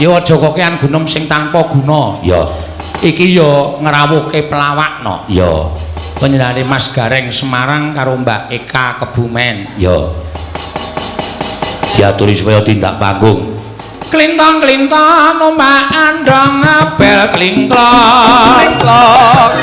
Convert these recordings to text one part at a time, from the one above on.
Ya aja kokean gunem sing tanpa guna. Ya. Iki ya ngrawuhke pelawak no. Ya. Panjenengane Mas Gareng Semarang karo Mbak Eka Kebumen. Ya. Diaturi supaya tindak panggung. Klintong-klintong ombak andong bel klingklong. Klingklong.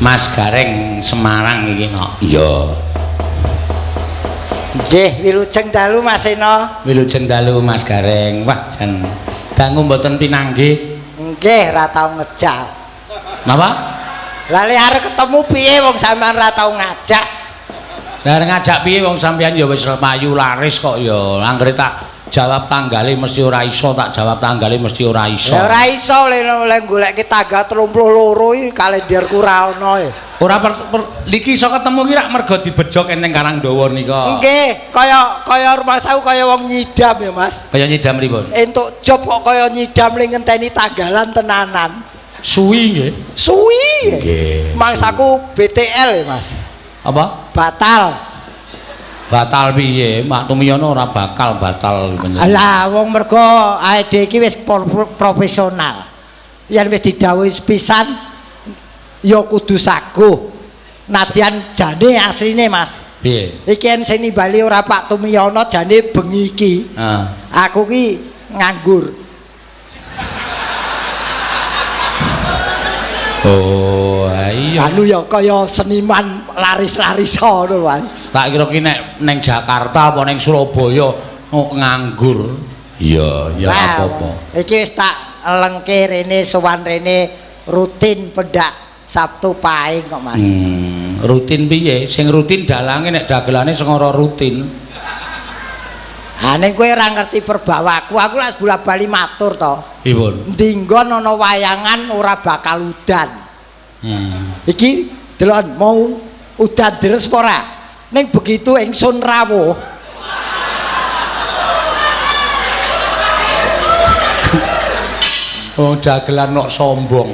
Mas Gareng Semarang iki no. Iya. Nggih, wilujeng dalu Mas Seno. Wilujeng dalu Mas Gareng. Wah, jan dangu mboten pinanggih. Nggih, ra tau ngejak. Napa? Lah lek arep ketemu piye wong sampean ra tau ngajak? Lah arep ngajak piye wong sampean ya wis payu laris kok ya. Anggere tak jawab tanggale mesti ora iso, tak jawab tanggale mesti ora iso. Ya ora iso le goleke tanggal 32 iki kalenderku ora ana e. Ora iki iso ketemu ki rak mergo dibejok eneng Karangdawa nika. Nggih, kaya rumangsaku kaya wong nyidam ya, Mas. Kaya nyidam pripun? Entuk job kok kaya nyidam ning ngenteni tanggalan tenanan. Suwi nggih. Suwi. Nggih. Mangsaku BTL ya, Mas. Apa? Batal. Batal piye? Mak Tumiyono ora bakal batal. Lah wong mergo awake iki wis profesional. Yen wis didhawuhi pisan ya kudu saguh. Nadyan jane asline, Mas. Piye? Iki yen sing nimbali ora Pak Tumiyono jane bengi iki. Heeh. Aku ki nganggur. Oh, iya. Anu ya kaya seniman laris-laris ngono lho, Mas. Tak kira ki nek ning Jakarta apa ning Surabaya nganggur. Iya, ya apa-apa. Iki wis tak lengke rene sowan rene rutin pendak Sabtu Paing kok, Mas. Rutin piye? Sing rutin dalange nek dagelane sing ora rutin. Ha ning kowe ora ngerti perbawaku, aku lak bola-bali matur to. Pripun? Endi nggon ana wayangan ora bakal udan. Iki delok mau udan deres apa ora? Ning begitu ingsun rawuh. Oh, dagelan kok sombong.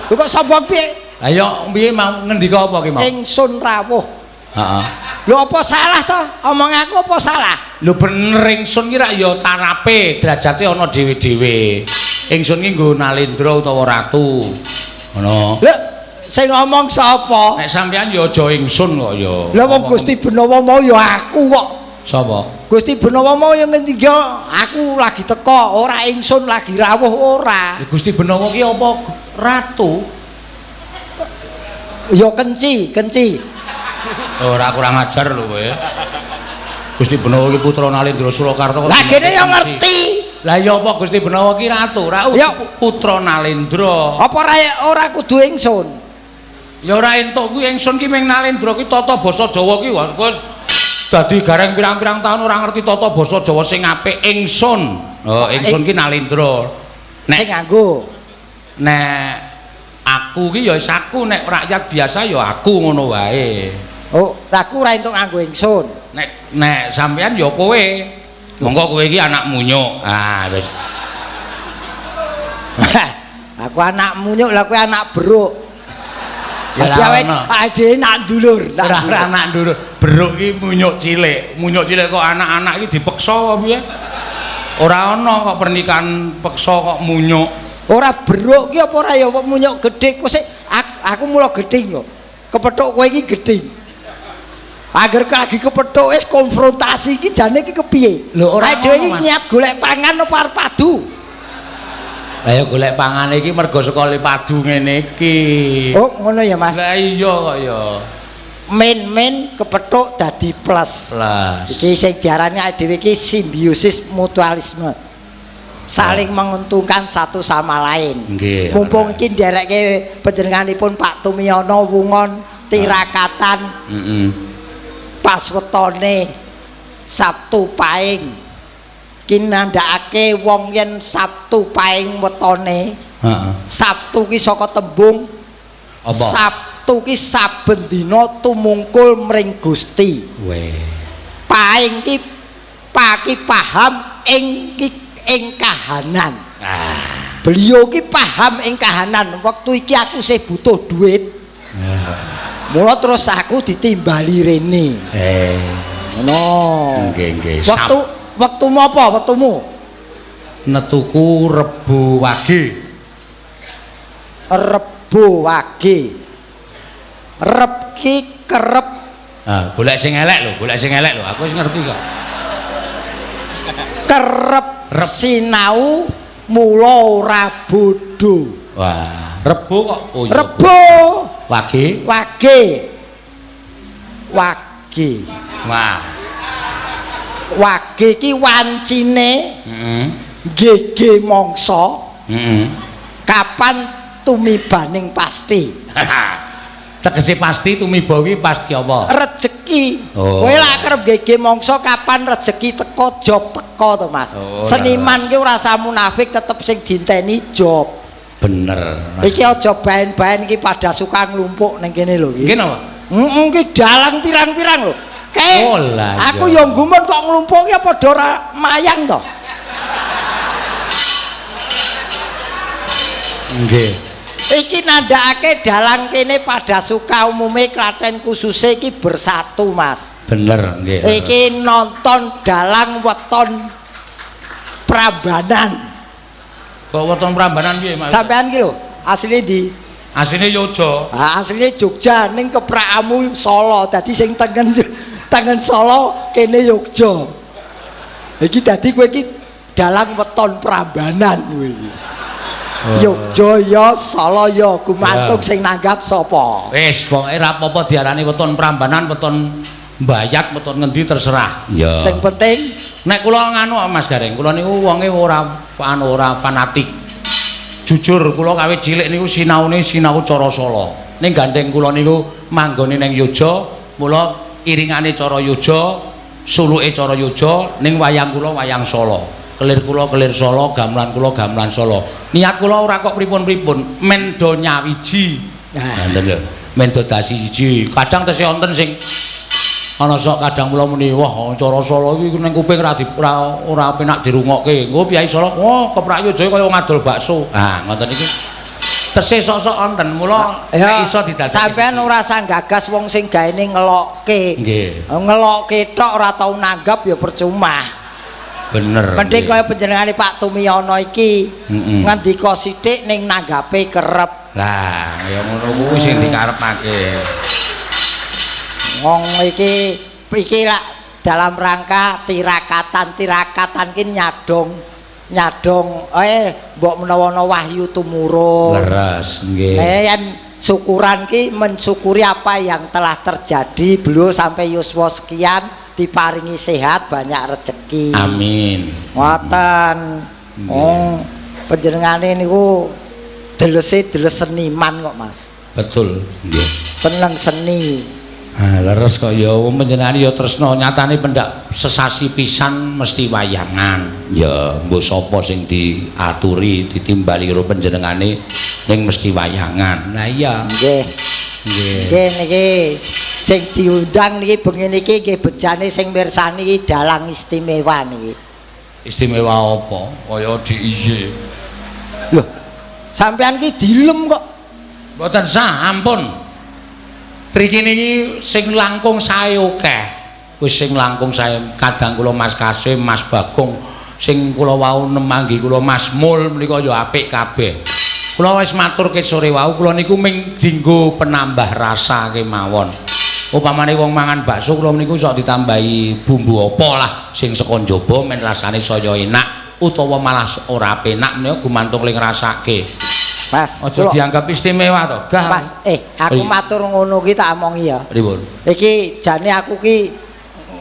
Lho kok sombong piye? Lah ya piye mau ngendika apa ki mau? Ingsun rawuh. Heeh. Lho apa salah to? Omong aku apa salah? Lho bener ingsun ki rak ya tarape, derajate ana dhewe-dhewe. Ingsun ki nggo Nalendra utawa ratu. Ngono. Lho sing ngomong sapa? Nek sampean ya aja ingsun kok ya. Lha wong Gusti Benawa mau ya aku kok. Sapa? Gusti Benawa mau ya ngendika aku lagi teko, ora ingsun lagi rawuh ora. Lha Gusti Benawa ki apa ratu? Ya kenci, kenci. Ora kurang ajar lho kowe. Gusti Benawa ki putra Nalendra Surakarta kok. Lah kene ya ngerti. Lah ya apa Gusti Benawa ki ratu? Ora putra Nalendra. Apa ora kudu ingsun? Ya ora entuk kuwi ingsun ki ming Nalendra ki tata basa Jawa ki wis dadi gareng pirang-pirang taun ora ngerti tata basa Jawa sing apik ingsun. Oh, ingsun ki Nalendra. Nek sing nganggo. Nek aku ki ya wis aku, nek rakyat biasa ya aku ngono wae. Oh, aku ora entuk nganggo ingsun. Nek sampean ya kowe. Monggo kowe iki anak munyuk. Ah, wis. Aku anak munyuk lah kowe anak beruk. Ya Dadi awake dhewe nak dulur, ora anak dulur. Beruk ki munyuk cilik. Munyuk cilik kok anak-anak iki dipeksa apa piye? Ora ana kok pernikahan peksa kok munyuk. Ora beruk ki apa ora ya kok munyuk gedhe kok sik aku mula gedhe kok. Kepethuk kowe iki gedhe. Angger lagi kepethuk wis konfrontasi iki jane iki kepiye? Lho ora dhewe iki niat golek pangan apa arep padu? Lah ya golek pangan iki mergo sekole padu ngene iki. Oh, ngono ya, Mas. Lah iya kok ya. Min-min kepethuk dadi plus. Plus. Iki sing diarani awake dhewe iki simbiosis mutualisme. Saling menguntungkan satu sama lain. Nggih. Mumpung iki nderekke panjenenganipun Pak Tumiyono wungon tirakatan. Heeh. Pas wetone Sabtu Paing. Ki nandhakake wong yen Sabtu Paing wetone. Heeh. Sabtu ki saka tembung apa? Sabtu ki saben dina tumungkul mring Gusti. Weh. Paing ki paki paham ing ki ing kahanan. Ah. Beliau ki paham ing kahanan. Wektu iki aku sih butuh duit. Mula terus aku ditimbali rene. Ngono. Nggih, nggih. Wektu wektumu apa wektumu? Netuku Rebo Wage. Rebo Wage. Reb ki kerep. Ah, golek sing elek lho, golek sing elek lho. Aku wis ngerti kok. Kerep reb sinau mula ora bodho. Wah, Rebo kok. Oh iya. Rebo Wage. Wage. Wage. Wah. Wage ki wancine heeh gege mangsa. Heeh. Kapan tumibaning pasti. Tegese pasti tumiba ki pasti apa? Rejeki. Oh. Kowe lak kerep gege mangsa kapan rejeki teko job teko to Mas. Oh, seniman ki ora usah munafik tetep sing dinteni job. Bener. Iki aja baen-baen iki pada suka nglumpuk ning kene lho iki. Nggih napa? Heeh ki dalang pirang-pirang lho. Kae oh, lah, aku ya gumun kok nglumpuk ki padha ora mayang to. Nggih. Iki nandhakake dalang kene pada suka umume Klaten khususe iki bersatu Mas. Bener nggih. Iki nonton dalang weton Prambanan. Kok weton Prambanan piye Mas? Sampean ki lho, asline ndi? Asline Yogya. Ha asline Jogja ning keprakamu Solo. Dadi sing tengen tengen Solo kene Yogya. Iki dadi kowe iki dalang weton Prambanan kowe iki. Yogya ya Solo ya gumantung sing nanggap sapa. Wis pokoke ra apa-apa diarani weton Prambanan, weton Mbayat, weton ngendi terserah. Ya. Sing penting nek kula nganu Mas Gareng, kula niku wonge ora ora fanatik. Jujur kula kawit cilik niku sinaune sinau cara Solo. Ning gandeng kula niku manggone ning Yogya, mula iringane cara Yogya, suluke cara Yogya, ning wayang kula wayang Solo. Kelir kula kelir Solo, gamelan kula gamelan Solo. Niat kula ora kok pripun-pripun, men do nyawiji. Ngoten lho, men do dasi siji. Kadang tesih wonten sing ana sok kadang mula muni, wah cara Solo iki ning kuping ora ora penak dirungokke. Engko piyai Solo, wah keprak Yogya kaya wong adol bakso. Ah, ngoten iki. Tesih sok-sok wonten, mula nek iso didadekake. Sampeyan ora usah gagas wong sing gaene ngelokke. Nggih. Ngelokke tok ora tau nanggap ya percuma. Bener. Mending kaya panjenengane Pak Tumiyono iki ngendika sithik ning nanggape kerep. Lah, ya ngono kuwi sing dikarepake. Wong iki iki lak dalam rangka tirakatan-tirakatan ki nyadong nyadong mbok menawa ana wahyu tumurun. Leres nggih. Yen syukuran ki mensyukuri apa yang telah terjadi, beliau sampai yuswa sekian diparingi sehat banyak rezeki. Amin. Ngoten. Oh, panjenengane niku delese deles seniman kok Mas. Betul, nggih. Seneng seni. Ah, leres kok ya wong panjenengane ya tresna nyatane pendak sesasi pisan mesti wayangan. Ya mbok sapa sing diaturi ditimbali karo panjenengane ning mesti wayangan. Lah iya. Nggih. Nggih. Nggih niki sing diundang niki bengi niki nggih bejane sing mirsani iki dalang istimewa niki. Istimewa apa? Kaya DIY. Lho. Sampean ki dilem kok. Mboten sah, ampun. Mriki niki sing langkung sae akeh. Wis sing langkung sae kadang kula Mas Kasim, Mas Bagong, sing kula wau nemanggi kula Mas Mul menika ya apik kabeh. Kula wis matur ket sore wau kula niku ming dinggo penambah rasa kemawon. Upamane wong mangan bakso kula niku sok ditambahi bumbu apa lah sing saka njaba men rasane saya enak utawa malah ora penak menika gumantung ling ngrasake. Mas, aja dianggap istimewa to. Gah. Mas, aku matur ngono ki tak omongi ya. Pripun? Iki jane aku ki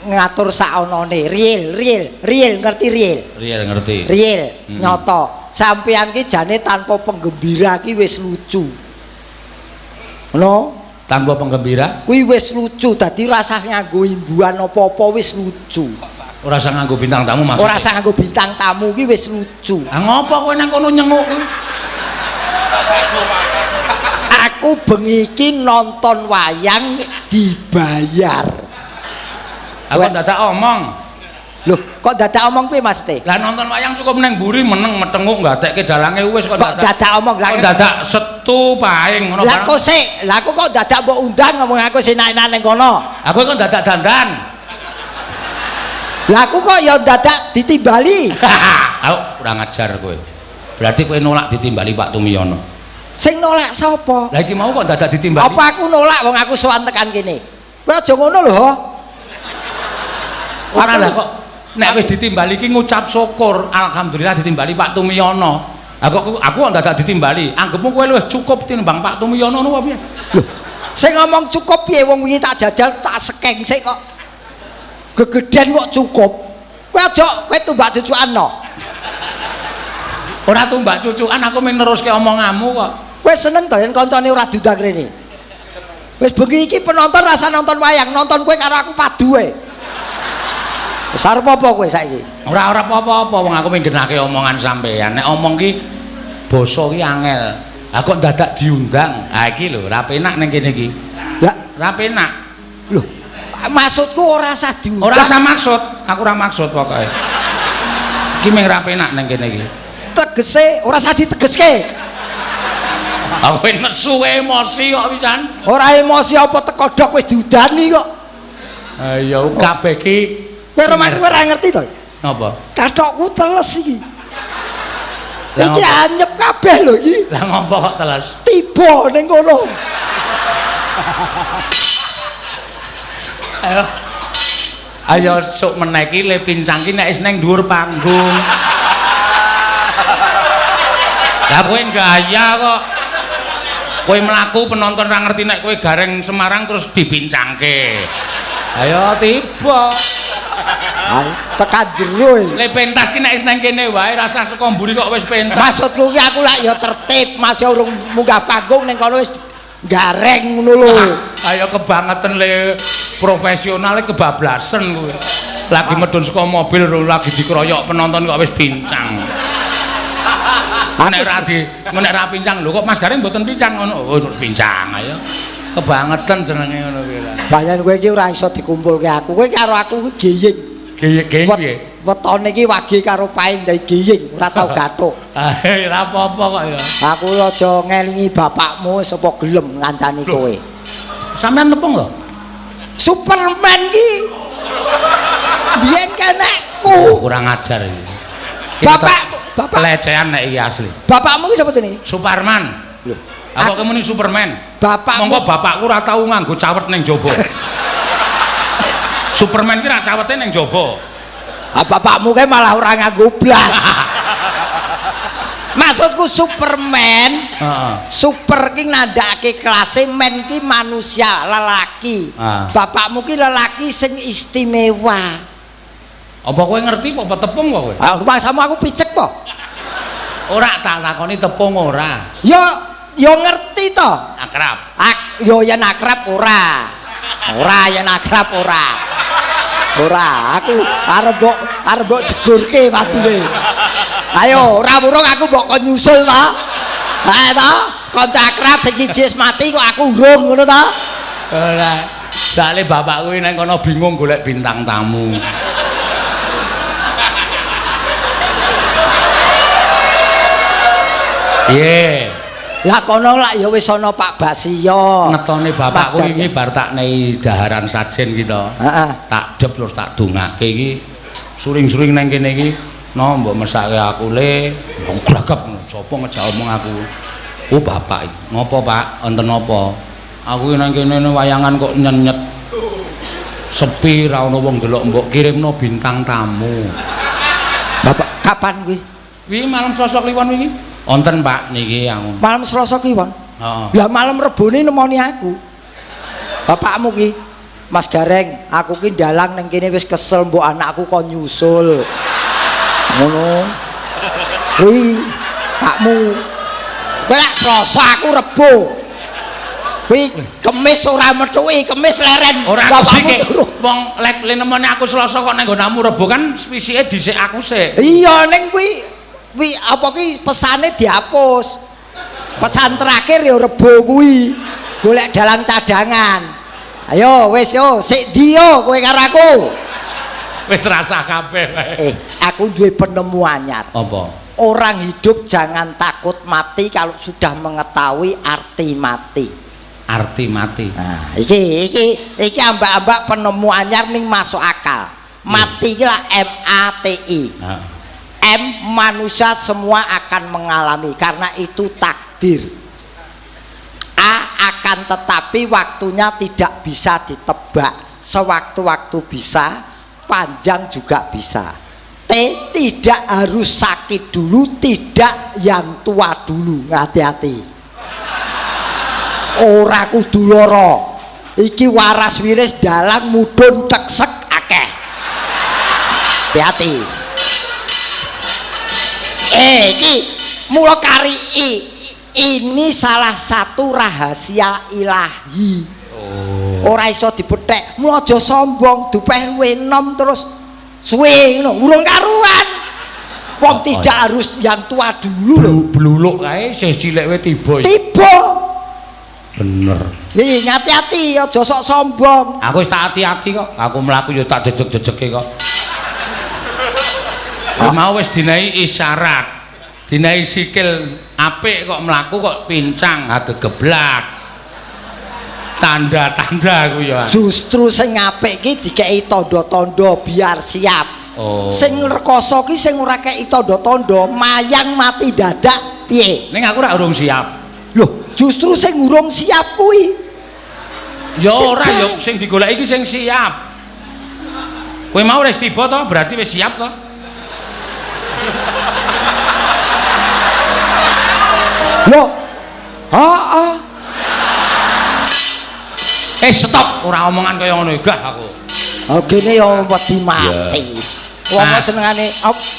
ngatur sakonone, real, real, real ngerti real. Real ngerti. Real, nyoto. Sampeyan ki jane tanpa penggembira ki wis lucu. Ngono? Tanpa penggembira? Kuwi wis lucu, dadi rasah nganggo imbuhan apa-apa wis lucu. Ora usah nganggo bintang tamu maksudnya. Ora usah nganggo bintang tamu ki wis lucu. Lah ngopo kowe nang kono nyenguk kuwi? Aku bengi iki nonton wayang dibayar. Aku dadak omong. Loh, kok dadak omong piye maksudnya? Lah nonton wayang cukup neng mburi meneng metenguk nggatekke dalange wis kok dadak omong. Lah kok dadak setu paing ngono. Lah kok sik, lah aku kok dadak mbok undang ngomong aku sing enak-enak ning kono. Aku kok dadak dandan. Lah aku kok ya dadak ditimbali. Aku kurang ajar kowe. Berarti kowe nolak ditimbali Pak Tumiyono. Sing nolak sapa? Lah iki mau kok dadak ditimbali. Apa aku nolak wong aku sowan tekan kene. Kowe aja ngono lho. Ora lah kok nek wis ditimbali iki ngucap syukur, alhamdulillah ditimbali Pak Tumiyono. Aku kok dadak ditimbali. Anggepmu kowe luwih cukup tinimbang Pak Tumiyono ngono apa piye? Lho, sing ngomong cukup piye wong wingi tak jajal tak sekeng sik kok. Gegeden kok cukup. Kowe aja kowe tumbak cucukan no. Ora tumbak cucukan aku mung neruske omonganmu kok. Kowe seneng to yen kancane ora diundang rene? Wis bengi iki penonton rasa nonton wayang, nonton kowe karo aku padu wae. Wis arep apa kowe saiki? Ora ora apa-apa wong aku mung genake omongan sampean. Nek omong ki basa ki angel. Lah kok dadak diundang. Ha iki lho ora penak ning kene iki. Lah ora penak. Lho, maksudku ora usah diundang. Ora usah maksud, aku ora maksud pokoke. Iki mung ora penak ning kene iki. Tegese ora usah ditegeske. Aku nesu emosi kok pisan. Ora emosi apa tekodhok wis diudani kok. Ha iya kabeh iki kowe ora ngerti to? Napa? Kathokku teles iki. Iki anyep kabeh lho iki. Lah ngopo kok teles? Tiba ning kono. Ayo. Ayo sok meneh iki le pincang ki nek wis ning dhuwur panggung. Lah kowe gaya kok. Kowe mlaku penonton ora ngerti nek kowe gareng Semarang terus dibincangke. Ayo tiba. Tekan jero iki. Le pentas ki nek wis nang kene wae rasah saka mburi kok wis pentas. Maksudku ki aku lak ya tertib, masih urung munggah panggung ning kono wis gareng ngono lho. Ayo kebangetan le profesional kebablasen kowe. Lagi medun saka mobil lagi dikeroyok penonton kok wis bincang. Nek ra di nek ra pincang lho kok Mas Gareng mboten pincang ngono. Oh terus pincang ayo. Kebangetan jenenge ngono kuwi lah. Pancen kowe iki ora iso dikumpulke aku. Kowe karo aku kuwi geying. Geying piye? Wetone iki wage karo paing dadi geying, ora tau gathuk. Ah ora apa-apa kok ya. Aku aja ngelingi bapakmu sapa gelem ngancani kowe. Sampeyan tepung lho. Superman ki biyen kenekku. Kurang ajar iki. Bapak pelecehan nek iki asli. Bapakmu ki sapa jenenge? Suparman. Lho, aku kemuni Superman. Bapakmu monggo bapakku ora tau nganggo cawet ning jaba. Superman ki ra cawete ning jaba. Ah bapakmu ki malah ora nganggo blas. Maksudku Superman, heeh. Super ki nandhakake klase, men ki manusia, lelaki. Bapakmu ki lelaki sing istimewa. Apa kowe ngerti apa tepung kok kowe? Ah, rumangsamu aku picek po. Ora tak takoni tepung ora. Ya, ya ngerti to. Akrab. Yo yen akrab ora. Ora yen akrab ora. Ora, aku arep mbok jegurke wadune. Ayo, ora wurung aku mbok kon nyusul to. Ha to, kanca akrab sing siji wis mati kok aku urung ngono to. Ora. Soale bapakku ning kono bingung golek bintang tamu. Piye? Lah kono lak ya wis ana Pak Basio. Ngetone bapakku wingi bar tak nei daharan sajen ki to. Heeh. Tak dep terus tak dongake iki. Suring-suring nang kene iki, no mbok mesake aku le. Aku gragap sapa ngejak omong aku. Oh bapak iki. Ngopo Pak? Enten apa? Aku nang kene wayangan kok nyenyet. Sepi ra ono wong delok mbok kirimno bintang tamu. Bapak kapan kuwi? Wingi malam Selasa Kliwon wingi. Wonten Pak niki aku. Malam Selasa Kliwon. Heeh. Lah malam Rebone nemoni aku. Bapakmu ki Mas Gareng, aku ki ndalang ning kene wis kesel mbok anakku kon nyusul. Ngono. Kuwi pakmu. Kowe lak Selasa aku Rebo. Kuwi Kemis ora methuki, Kemis leren. Ora aku wong lek nemoni aku Selasa kok ning nggonamu Rebo kan fisike dhisik aku sik. Iya ning kuwi kuwi apa ki pesane dihapus. Pesan terakhir ya Rebo kuwi. Golek dalang cadangan. Ayo wis yo sik ndi yo kowe karo aku. Wis rasah kabeh wae. Aku duwe penemu anyar. Apa? Orang hidup jangan takut mati kalau sudah mengetahui arti mati. Arti mati. Nah, iki ambak-ambak penemu anyar ning masuk akal. Mati iki lah M A T I. Heeh. M manusia semua akan mengalami karena itu takdir. A akan tetapi waktunya tidak bisa ditebak. Sewaktu-waktu bisa, panjang juga bisa. T tidak harus sakit dulu, tidak yang tua dulu. Hati-hati. Ora kudu lara. Iki waras wiris dalang mudhun teksek akeh. Hati-hati. Iki mula kari ini salah satu rahasia ilahi. Oh. Ora iso dibethek. Mula aja sombong, dupeh luwih enom terus suwe ngono, urung karuan. Wong tidak harus yang tua dulu lho. Bluluk kae isih cilik wae tiba. Tiba. Bener. Iki hati-hati aja sok sombong. Aku wis tak ati-ati kok. Aku mlaku ya tak jejeg-jejege kok. Mau wis dinai isyarat, dinai sikil apik kok mlaku kok pincang, gegeblak. Tanda-tanda ku ya. Justru sing apik ki dikeki tanda-tanda biar siap. Oh. Sing rekoso ki sing ora kei tanda-tanda, mayang mati dadak piye? Ning aku ora urung siap. Loh, justru sing urung siap kuwi. Ya ora ya sing digoleki iki sing siap. Kowe mau wis tiba to, berarti wis siap to? Loh. Heeh. Stop, ora omongan kaya ngono gah aku. Oh gene ya wedi mati. Wong kok senengane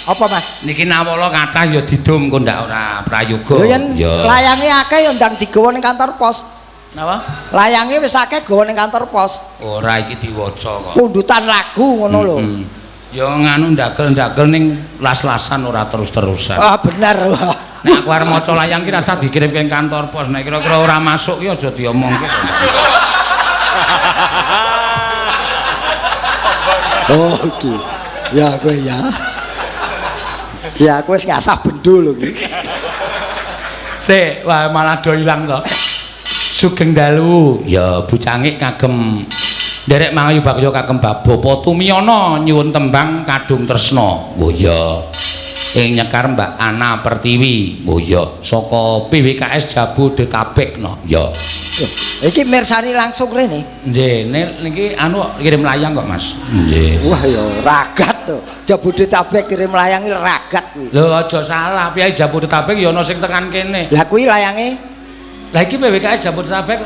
apa Mas? Niki nawala kathah ya didum kok ndak ora prayoga. Lho yen layange akeh ya ndang digawa ning kantor pos. Napa? Layange wis akeh gawa ning kantor pos. Ora iki diwaca kok. Pundutan lagu ngono lho. Ya nganu ndagel-ndagel ning las-lasan ora terus-terusan. Ah bener. Nek aku arep maca layang ki rasa dikirim ke kantor pos, nek kira-kira ora masuk ki aja diomongke. Oh iki. Ya kowe ya. Ya aku wis ngasah bendo lho iki. Sik, wah malah do ilang to. Sugeng dalu. Ya Bu Cangik kagem nderek mangayu bakya kagem Bapak Tumiyana nyuwun tembang Kadung Tresna. Oh iya. Ing nyekar Mbak Ana Pertiwi. Oh iya, saka PWKS Jabodetabek no. Ya. Iki mirsani langsung rene. Nggih, niki anu kirim layang kok, Mas. Nggih. Wah ya ragat to. Jabodetabek kirim layang iki ragat kuwi. Lho aja salah, piye Jabodetabek ya ana sing tekan kene. Lah kuwi layange? Lah iki PWKS Jabodetabek.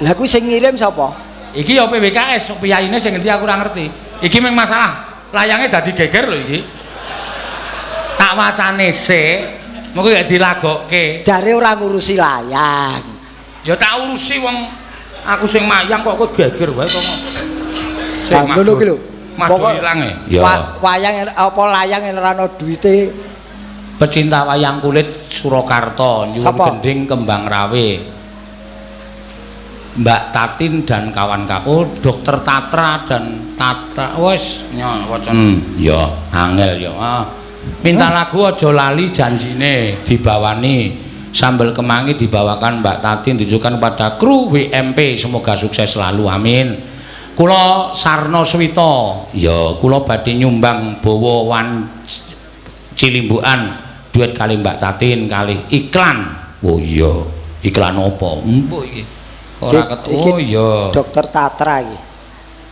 Lah kuwi sing ngirim sapa? Iki ya PWKS, piyayine sing ngendi aku ora ngerti. Iki mung masalah layange dadi geger lho iki. Tak wacane sik, mengko ya dilagokke. Jare ora ngurusi layang. Ya tak urusi wong aku sing mayang kok kowe geger wae kok. Lah ngono ki lho. Pokoke ilang e. Wayang apa layang yen ora ana duwite. Pecinta wayang kulit Surakarta nyuwun gending Kembang Rawe. Mbak Tatin dan kawan-kawan, Dokter Tatra dan Tatra wis nyo wacan. Ya angel ya. Minta lagu aja lali janjine dibawani Sambel kemangi dibawakan Mbak Tatin ditujukan kepada kru WMP. Semoga sukses selalu. Amin. Kula Sarno Swito. Ya, kula badhe nyumbang bawa wan cilimbukan duet kali Mbak Tatin kalih iklan. Oh iya, iklan apa? Embuh iki. Ora ketu. Oh iya. Dokter Tatra iki.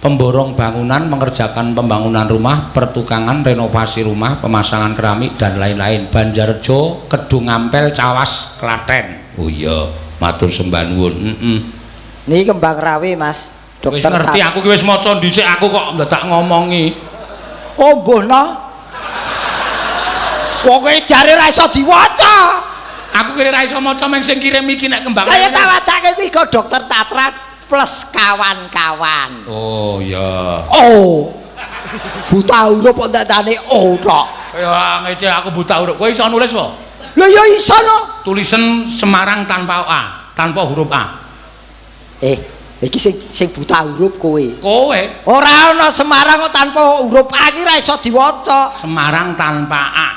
Pemborong bangunan mengerjakan pembangunan rumah, pertukangan, renovasi rumah, pemasangan keramik dan lain-lain. Banjarjo, Kedung Ampel, Cawas, Klaten. Oh iya, matur sembah nuwun. Heeh. Niki kembang rawe, Mas. Wis Dokter ngerti aku ki wis maca dhisik aku kok ndadak ngomongi. Oh, mbuh no. Pokoke jare ra iso diwaca. Aku kira ra iso maca men sing kirim iki nek kembang. Lah ya tak wacake kuwi kok Dokter Tatra plus kawan-kawan. Oh iya. Oh. Buta huruf kok dandane O tok. Ya ngece aku buta huruf. Kowe iso nulis apa? Lho ya iso no. Tulisen Semarang tanpa A, tanpa huruf A. Iki sing buta huruf kowe. Kowe. Ora ana Semarang kok tanpa huruf A iki ra iso diwaca. Semarang tanpa A.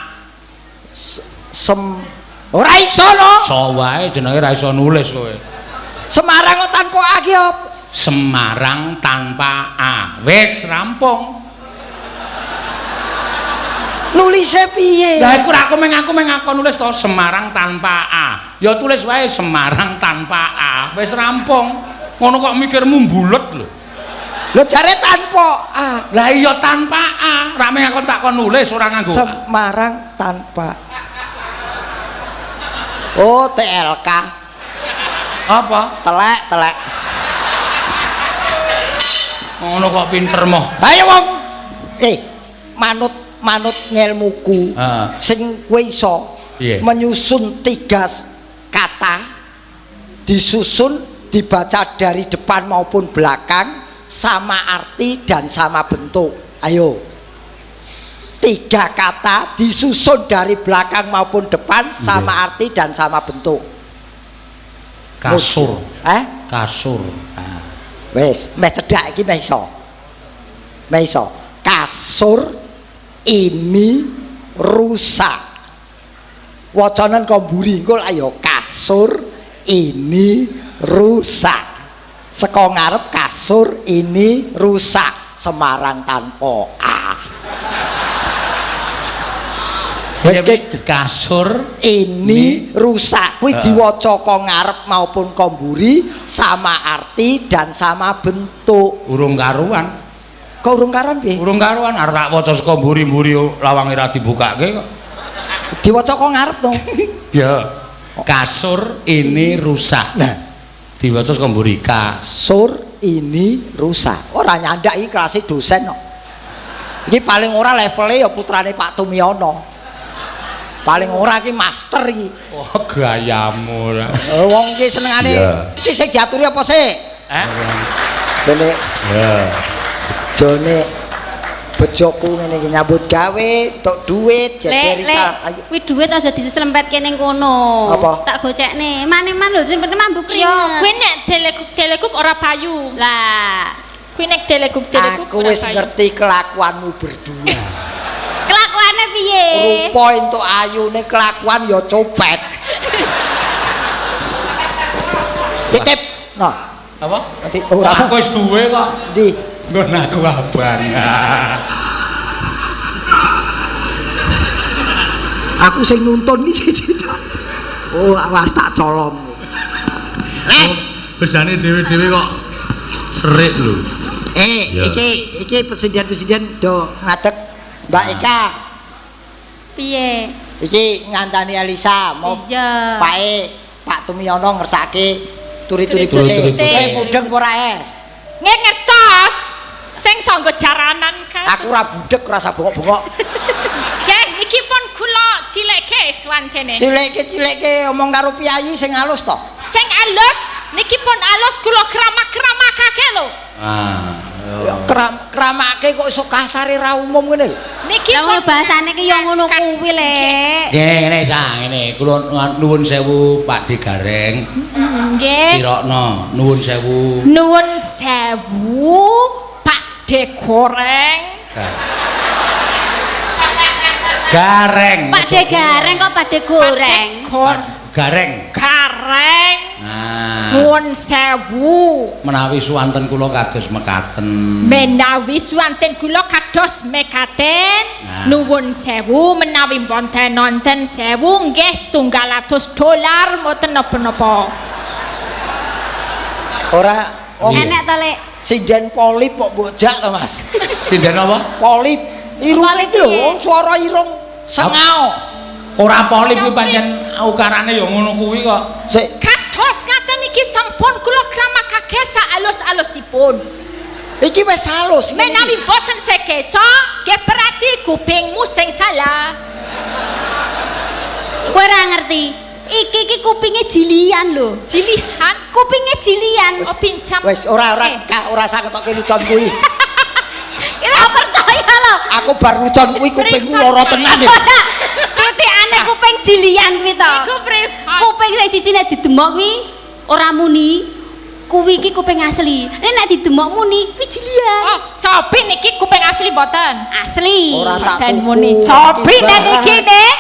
Ora iso no. So wae jenenge ra iso nulis kowe. Semarang kok tanpa A ki apa? Semarang tanpa A. Wis rampung. Nulise piye? Lah iku ra aku meng aku nulis to Semarang tanpa A. Ya tulis wae Semarang tanpa A. Wis rampung. Ngono kok mikirmu mbulet lho. Lho jare tanpa A. Lah iya tanpa A. Ra meng aku tak kon nulis ora nganggo. Semarang tanpa. Oh, TLK. Apa? Telek, telek. Ngono kok pinter moh. Ayo wong. Manut ngelmuku. Sing kowe iso menyusun 3 kata disusun dibaca dari depan maupun belakang sama arti dan sama bentuk. Ayo. 3 kata disusun dari belakang maupun depan sama arti dan sama bentuk. Kasur. Kasur. Wis, meh cedhak iki meh iso. Meh iso. Kasur ini rusak. Wacanen kok mburi engko ayo kasur ini rusak. Saka ngarep kasur ini rusak. Semarang tanpa A. Wis kasur ini rusak kuwi diwaca kok ngarep maupun kok mburi sama arti dan sama bentuk. Urung karuan. Kok urung karuan piye? Urung karuan arep tak waca saka mburi-mburi lawange ra dibukake kok. Diwaca kok ngarep to. Ya. Kasur ini rusak. Nah, diwaca saka mburi kasur ini rusak. Ora nyandak iki kelase dosen kok. Iki paling ora levele ya putrane Pak Tumiono. Paling ora iki master iki. Oh, gayamu ora. Wong iki senengane iki sing diaturi apa sik? Bene. Ya. Jone bejoku ngene iki nyambut gawe, entuk duit, jejeri ayo. Kuwi duit aja diselempetke ning kono. Tak gocekne. Maneman lho sing penting mambu keringet. Yo, kuwi nek deleguk-deleguk ora payu. Lah, kuwi nek deleguk-deleguk aku wis ngerti kelakuanmu berdua. Kelakuane piye? Rupa entuk ayune kelakuan ya copet. Titip. Nah, apa? Nanti ora aku wis duwe kok. Ndi? Nggon aku abang. Aku sing nuntun iki. Oh, awas tak colong. Les, bejane dhewe-dhewe kok serik lho. Iki presiden-presiden do ngadeg. Mbak Eka. Piye? Iki ngancani Elisa mau Pae Pak Tumiono ngersake turi-turi putih. Kowe mudeng apa ora, Es? Nggih ngertos. Sing sangga jaranan kae. Aku ora budek rasa bengok-bengok. Nggih, iki pun kula cilekke swantene. Cilekke omong karo piyayi sing alus to. Sing alus niki pun alus kula kramak-kramakake lho. Ah. Ya kramake kok iso kasare ra umum ngene lho. Niki lha bahasane ki ya ngono kuwi, Lek. Ngene sa, ngene. Kula nuwun sewu Pak De Gareng. Nggih. Tirokno, nuwun sewu. Nuwun sewu Pak De Goreng. Gareng. Pak De Gareng kok Pak De Goreng. Gareng. Gareng. Nah, Nuwun sewu. Menawi suwanten kula kados mekaten. Menawi suwanten kula kados mekaten. Nah. Nuwun sewu menawi wonten nonten sewu nggih setunggal atus dolar mboten napa-napa. Ora wong Enek ta, Lek? Sinden polip kok mbok jak to, Mas. Sinden apa? Polip. Irung Polip iki lho, piye? wong swara irung sengau. Ora polip kuwi pancen ukarane ya ngono kuwi kok. Sik, Kados ngaten iki sampun kula kramakake saalus-alusipun. Iki wis halus ngene Menawi iki. mboten sekeca, nggih berarti kupingmu sing salah. Kowe ora ngerti. Iki iki kupinge jilian lho. Jilihan Kupinge jilian. oh pinjam. Wis ora ora Eh, kak ora usah ketoke lucon kuwi. Ora percaya lho. Aku bar lucon kuwi kupingku lara tenan ya. Ora. Titikane kuping jilian kuwi to. Iku private. Kuping sing siji nek didemok kuwi ora muni. Kuwi iki kuping asli. Nek nek didemok muni kuwi jilian. Oh, cobi niki kuping asli mboten. Asli. Ora tak Mboten tuku. muni. Cobi Iki nek niki nek.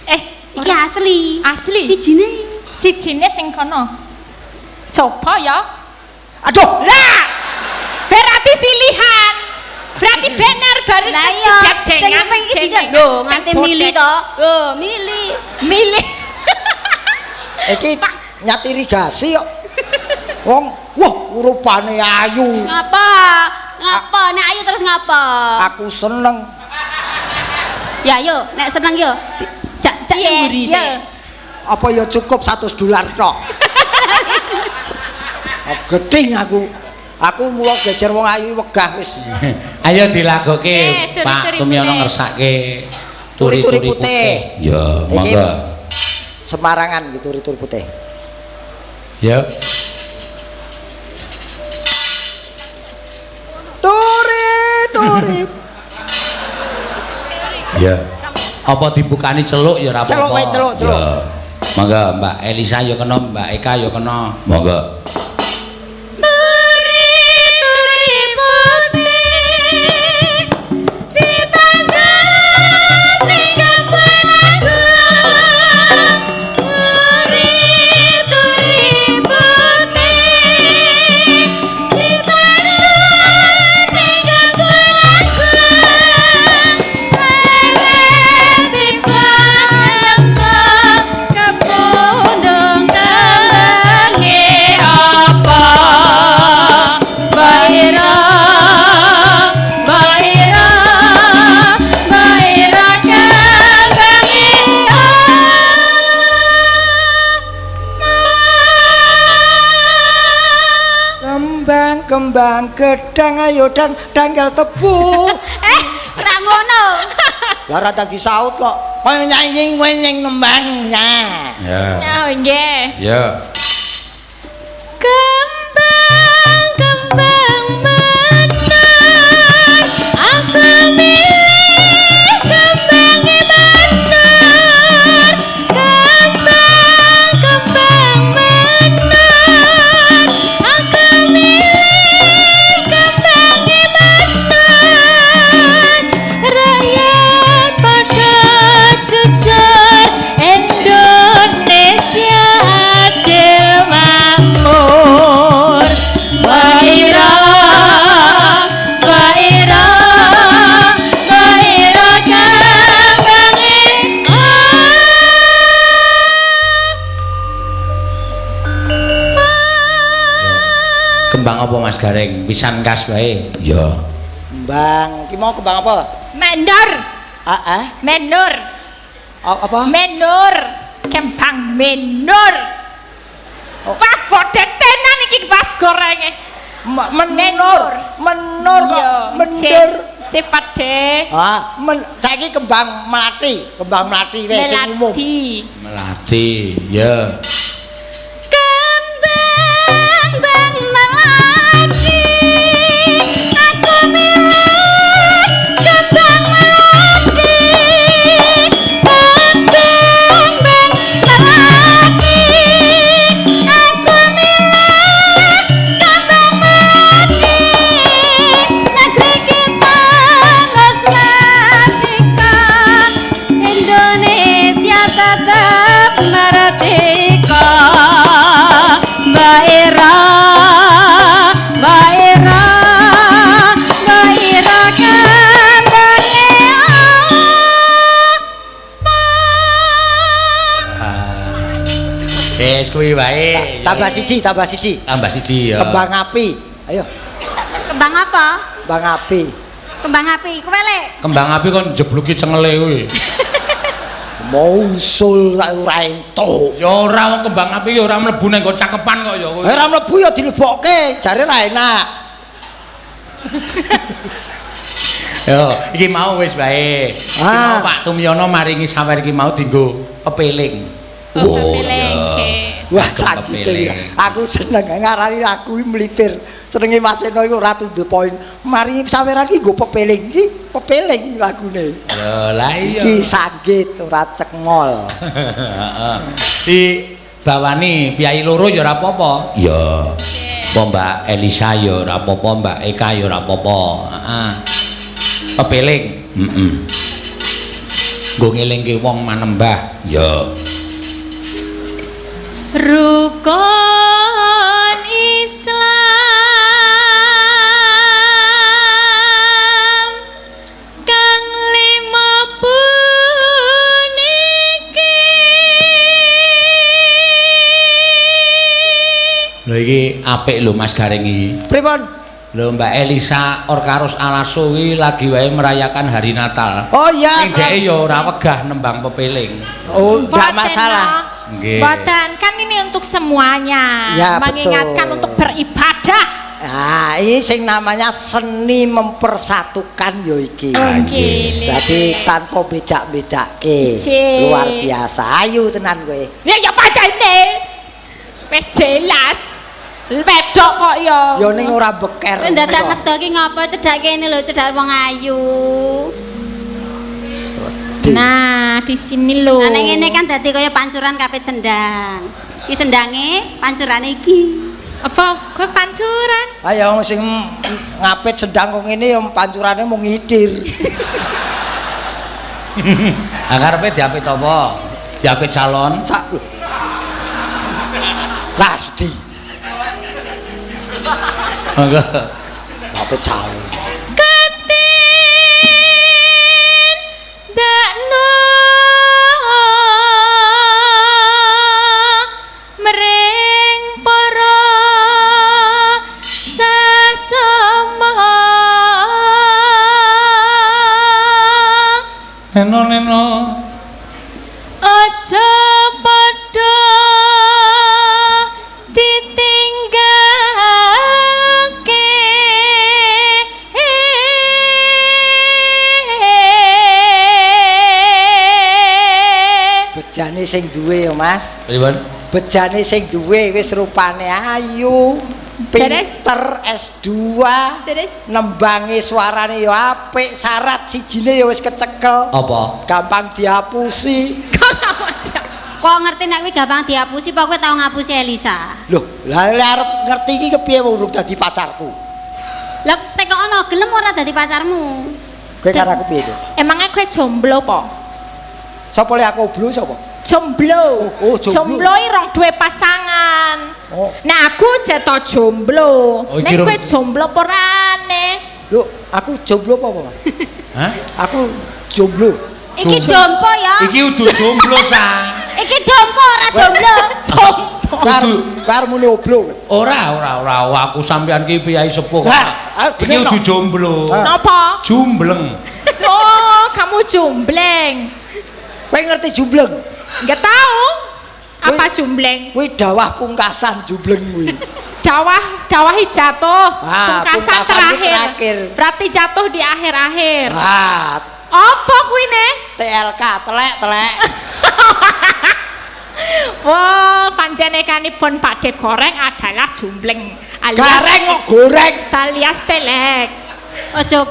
Eh, Iki asli. Asli. Sijine. Sijine sing kono. Coba ya. Aduh, Lah. Berarti silihan. Berarti bener baru Lah iya, sing kuping iki siji lho, nganti mili to. Lho, mili. Milih. Iki nyat irigasi kok. Wong, wah rupane ayu. Ngapa? Ngapa? Nek ayu terus ngapa? Aku seneng. Ya ayo, nek seneng yo. Jak jak Iya, ning mburi iya. sik. Apa ya cukup 100 dolar tok? Oh, geding aku. Aku mula gejer wong ayu wegah wis. Ayo dilagoke Eh, turi-turi Pak Tumyono putih. ngersake Turi-turi putih. Ya, Iki monggo. Semarangan gitu turi-turi putih. Ya. Turi turi. Ya. Apa dibukani celuk ya ora apa-apa. Celuk wae, celuk, celuk. Ya. Monggo Mbak Elisa ya kena, Mbak Eka ya kena. Monggo. Turi-turi putih ditandur ning kebon agung. Turi-turi putih ditandur ning kebon agung. Seret dipanemtok kepundung kembange apa? Baira, baira, baira kembange apa? Kembang kembang gedang ayo dang dangkel tebu. Eh, ora ngono. Lah ora tak disaut kok. Kowe nyanyi wenyeng nembangnya. Ya. Oh, nggih. Ya. Kembang kembang menor, aku milih kembange menor. Kembang kembang menor, aku milih kembange menor. Rakyat pada jujur, Indonesia adil makmur. Baira, baira, baira kembange Kembang apa Mas Gareng? Pisan kas wae. Ya. Kembang, ki mau kembang apa? Menor, Ah, ah. menor, Apa? menor, kembang menor. Oh. Wah, bodet tenan iki pas gorenge. Menur, menur kok Iya, mendur. Cepat deh. Ah, men saiki kembang melati, kembang melati wis sing umum. Melati. Melati. Ya. Kembang bang melati, aku milih kembang melati. Kembang bang melati, aku milih kembang melati. Negeri kita wis merdeka, Indonesia tetap Wis kuwi wae. Tambah siji, tambah siji. Tambah siji ya. Kembang api. Ayo, Kembang apa? kembang api. Kembang api. Kowe lek Kembang api kon jebluki cengele kuwi. Mau usul ora entuk. Ya ora wong kembang api ya ora mlebu nang nggo cakepan kok ya kowe. Ora mlebu ya dilebokke, jare ora enak. Yo, iki mau wis wae. Iki mau Pak Tumyono maringi sawer iki mau dienggo pepeling. Oh, pepeling. Wah, sakite iki. Aku seneng ngarani lagu iki mlipir. Senenge Mas Eno iku ora to the point. Maringi saweran iki nggo pepeling iki, pepeling lagune. Ya lah iya. Iki sanggit ora cekngol. Heeh. Di bawani piyai loro ya ora apa-apa. Ya. Apa Mbak Elisa ya ora apa-apa, Mbak Eka ya ora apa-apa. Heeh. Pepeling. Heeh. Nggo ngelingke wong manembah. Ya. Rukun Islam kang lima puniki. Lho iki apik lho Mas Gareng iki. Pripun? Lho Mbak Elisa Orkaros Alaso iki lagi wae merayakan hari Natal. Oh iya. Ning dheke ya ora wegah nembang pepeling. Oh, enggak masalah. Nggih. Boten, kan ini untuk semuanya. Ya, mengingatkan betul. untuk beribadah. Nah, ini sing namanya seni mempersatukan yo iki. Nggih. Berarti tanpa beda-bedake. Luar biasa. Ayu tenan kowe. Ya ya pacene. Wis jelas. Wedok kok ya. Ya ning ora beker. Kowe ndadak ngedo ki ngapa cedhak kene lho, cedhak wong ayu. Nah, di sini lho. Nah ning ngene kan dadi kaya pancuran kapit sendang. Iki sendange, pancurane iki. Apa kowe pancuran? Ayo sing ngapit sendang kok ngene ya pancurane mung ngidir. Lah karepe diapit apa? Diapit salon. Sak. Lasti. Monggo. Ngapit salon. Ketin dakno mring para sesama. Neno neno. Aja padha ditinggalke. Bejane sing duwe ya, Mas. Pripun? Bejane sing duwe wis rupane ayu, pinter S2, Terus nembange suarane ya apik, syarat sijine ya wis kecekel. Apa? Gampang diapusi. Kok ngerti nek kuwi gampang diapusi, apa kowe tau ngapusi Elisa? Loh, lah arep ngerti iki kepiye wong urung dadi pacarku? Lah tekono gelem ora dadi pacarmu? Kowe karo aku piye to? Emangnya kowe jomblo po? Sapa le aku oblo sapa? Jomblo. Oh, jomblo. Jomblo iki rong duwe pasangan. Oh. Nah, aku ceto jomblo. Oh, iki Nek kowe jomblo apa orane? Lho, aku jomblo apa, Mas? Hah? Aku jomblo. Iki jompo ya. Iki udu jomblo sa. Iki jompo ora jomblo. Jompo. Karo muni oblo. Ora ora ora aku sampean ki piyai sepuh. Lah, Iki udu jomblo. Napa? Jumbleng. Oh, kamu jumbleng. Kowe ngerti jumbleng? Enggak tahu. Apa jumbleng? Kuwi dawah pungkasan jumbleng kuwi. Dawah jatuh. Ah, pungkasan pungkasan terakhir. Berarti jatuh di akhir-akhir. Ah, apa kuwi ne? TLK, telek-telek. Wah, panjenenganipun Pak De Goreng adalah jumbleng alias Gareng kok goreng. Alias telek. Aja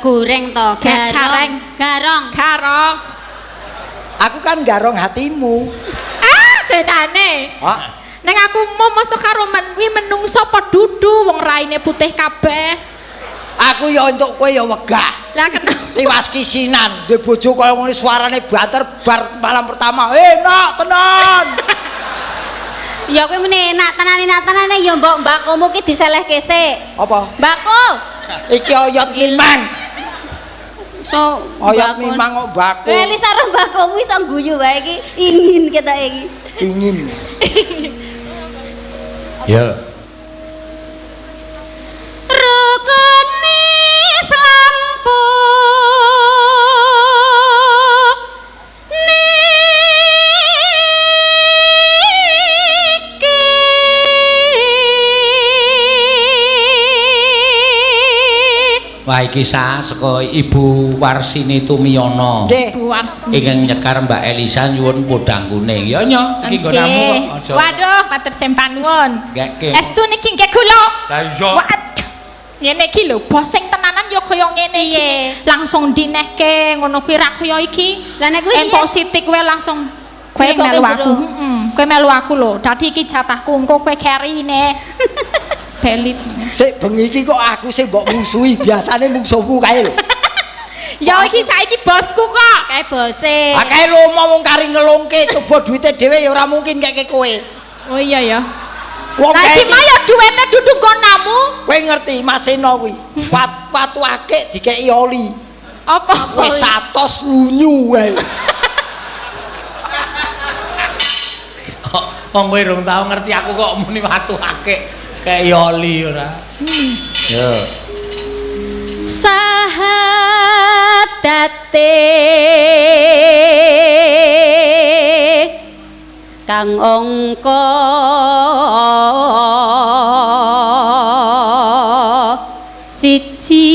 goreng to, garong. Garong. Garong. Aku kan garong hatimu. Ah, tenane. Hah? Neng aku mau masuk karo men kuwi menungso apa dudu wong raine putih kabeh. Aku ya entuk kowe ya wegah. Lah kenapa? Tiwas kisinan, duwe bojo kaya ngene suarane banter bar malam pertama. Enak tenan. Ya kowe meni enak tenan enak tenane ya mbok mbakomu ki diselehke sik. Apa? Mbako. Iki oyot limang. Iso Oyot mimang kok mbako. Elisa ro mbakomu iso guyu wae iki. Ingin ketoke iki. Ingin. Ya. Rukun Islam niki. Wah iki sah saka Ibu Warsini Tumiyono. Nggih. Ibu Warsini. Ingkang nyekar Mbak Elisa nyuwun podang kuning. Ya nyo, iki nggonamu kok aja. Waduh, matur sembah nuwun. Nggih. Estu niki nggih kula. Lah iya. Waduh. Ngene iki lho, boseng tenanan ya kaya ngene iki. Langsung dinehke ngono kuwi ra kaya iki. Lah nek kuwi entuk sithik kowe langsung kowe melu aku. Heeh, kowe melu aku lho. Dadi iki jatahku engko kowe kerine. Belit. Sik bengi iki kok aku sing mbok mungsuhi, biasane mungsuhmu kae lho. Ya iki saiki bosku kok. Kae bose. Ah kae lomo wong kari ngelungke coba duwite dhewe ya ora mungkin keke kowe. Oh iya ya. Wong Lah kae iki mah ya duwite duduk nggonamu. kowe ngerti Mas Seno kuwi. Watu akik dikeki oli. Apa? Wis 100 lunyu wae. Wong kowe rung tau ngerti aku kok muni watu akik kaya oli ora. Yo. Sahadate kang angka siji.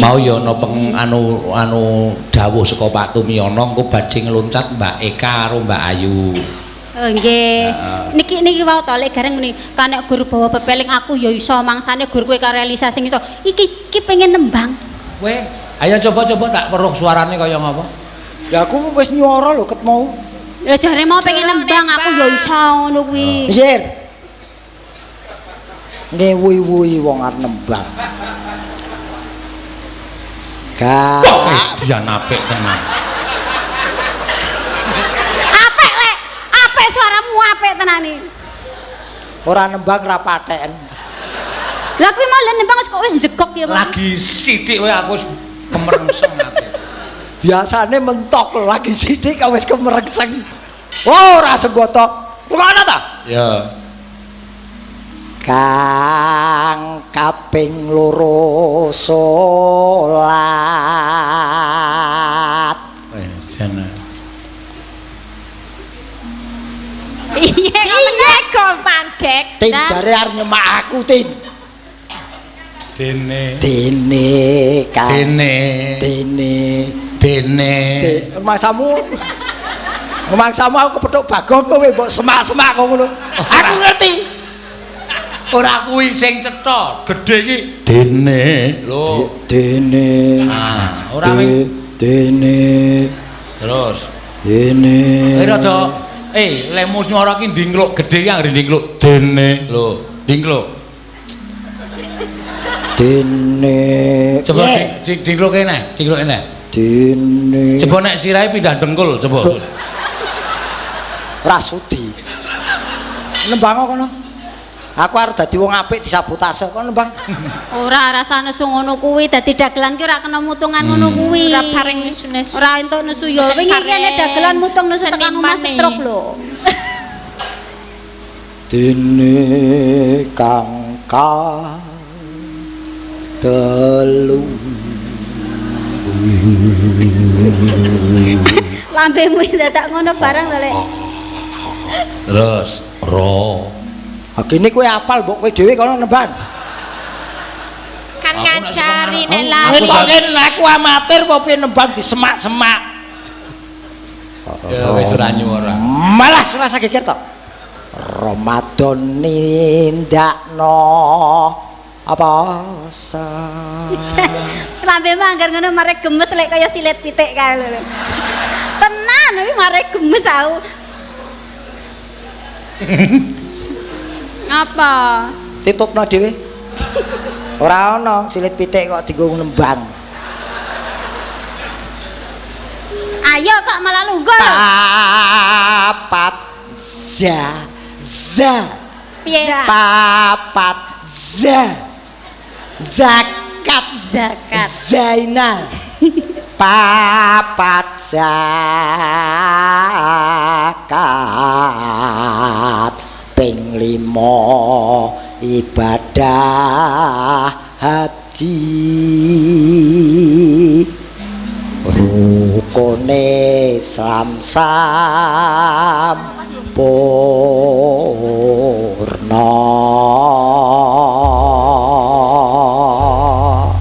Mau ya ana peng anu dawuh saka Pak Tumiyono engko badhe ngloncat Mbak Eka karo Mbak Ayu. Oh nggih. Niki niki wau to lek gareng muni kanek guru bawa pepeling aku ya iso mangsane guru kowe karo Elisa sing iso. Iki iki pengen nembang. Kowe ayo coba-coba tak weruh suarane kaya ngapa. Ya aku wis nyuara lho ket mau. Ya jare mau pengen nembang aku ya iso ngono kuwi. Nggih. Ngewuwi-wuwi wong arep nembang. Gak. Dian apik tenan. Apik lek, apik suaramu apik tenane. Ora nembang ra patheken. Lah kuwi mau lek nembang kok wis njegok ya. Lagi sithik wae aku wis kemerengseng ati. Biasane mentok lagi sithik kok wis kemerengseng. Oh, ora semboto. Ngono ta? Ya. Kang kaping loro salat. Jane. Piye piye kok mandek? Tin jare arep nyemak aku, Tin. Dene. Dene kang. Dene. Dene. Dene. Rumangsamu. Rumangsamu aku kepethuk Bagong kowe mbok semak-semak kok ngono. Aku ngerti. Ora kuwi sing cetha, gedhe iki dene. Lho, dene. Ah, ora wing dene. Terus dene. Rada lemu swara ki ndingkluk gedhe ki anggere ndingkluk dene. Lho, ndingkluk. Dene. Coba dingkluk kene, dingkluk kene. Dene. Coba nek sirahe pindah dengkul, coba. Ora sudi. Nembang kono. Aku arep dadi wong apik disabotase kok nembang. Ora rasane nesu ngono kuwi, dadi dagelan ki ora kena mutungan ngono kuwi. Ora bareng nesu-nesu. Ora entuk nesu ya. Wingi iki nek dagelan mutung nesu tekan omah stroke lho. Dene kang telu. Lambemu dadak ngono barang to, Lek. Terus ro. Kene kowe apal mbok kowe dhewe kono nembang. Kan ngajari nek lali. Aku amatir apa piye nembang disemak-semak. Ya wis ora nyuwara. Malah ora geger to. Ramadan nindakno apa sa. Lambemu anggar ngono mare gemes lek kaya silet pitik kae lho. Tenan iki mare gemes aku. Apa? Titupno dhewe. Ora ana silit pitik kok dienggo nembang. Ayo kok malah lungguh lho. Papat za za. Piye? Papat za. Zakat. Zakat. Zainal. Papat zakat ping 5 ibadah haji rukune Islam sampurna.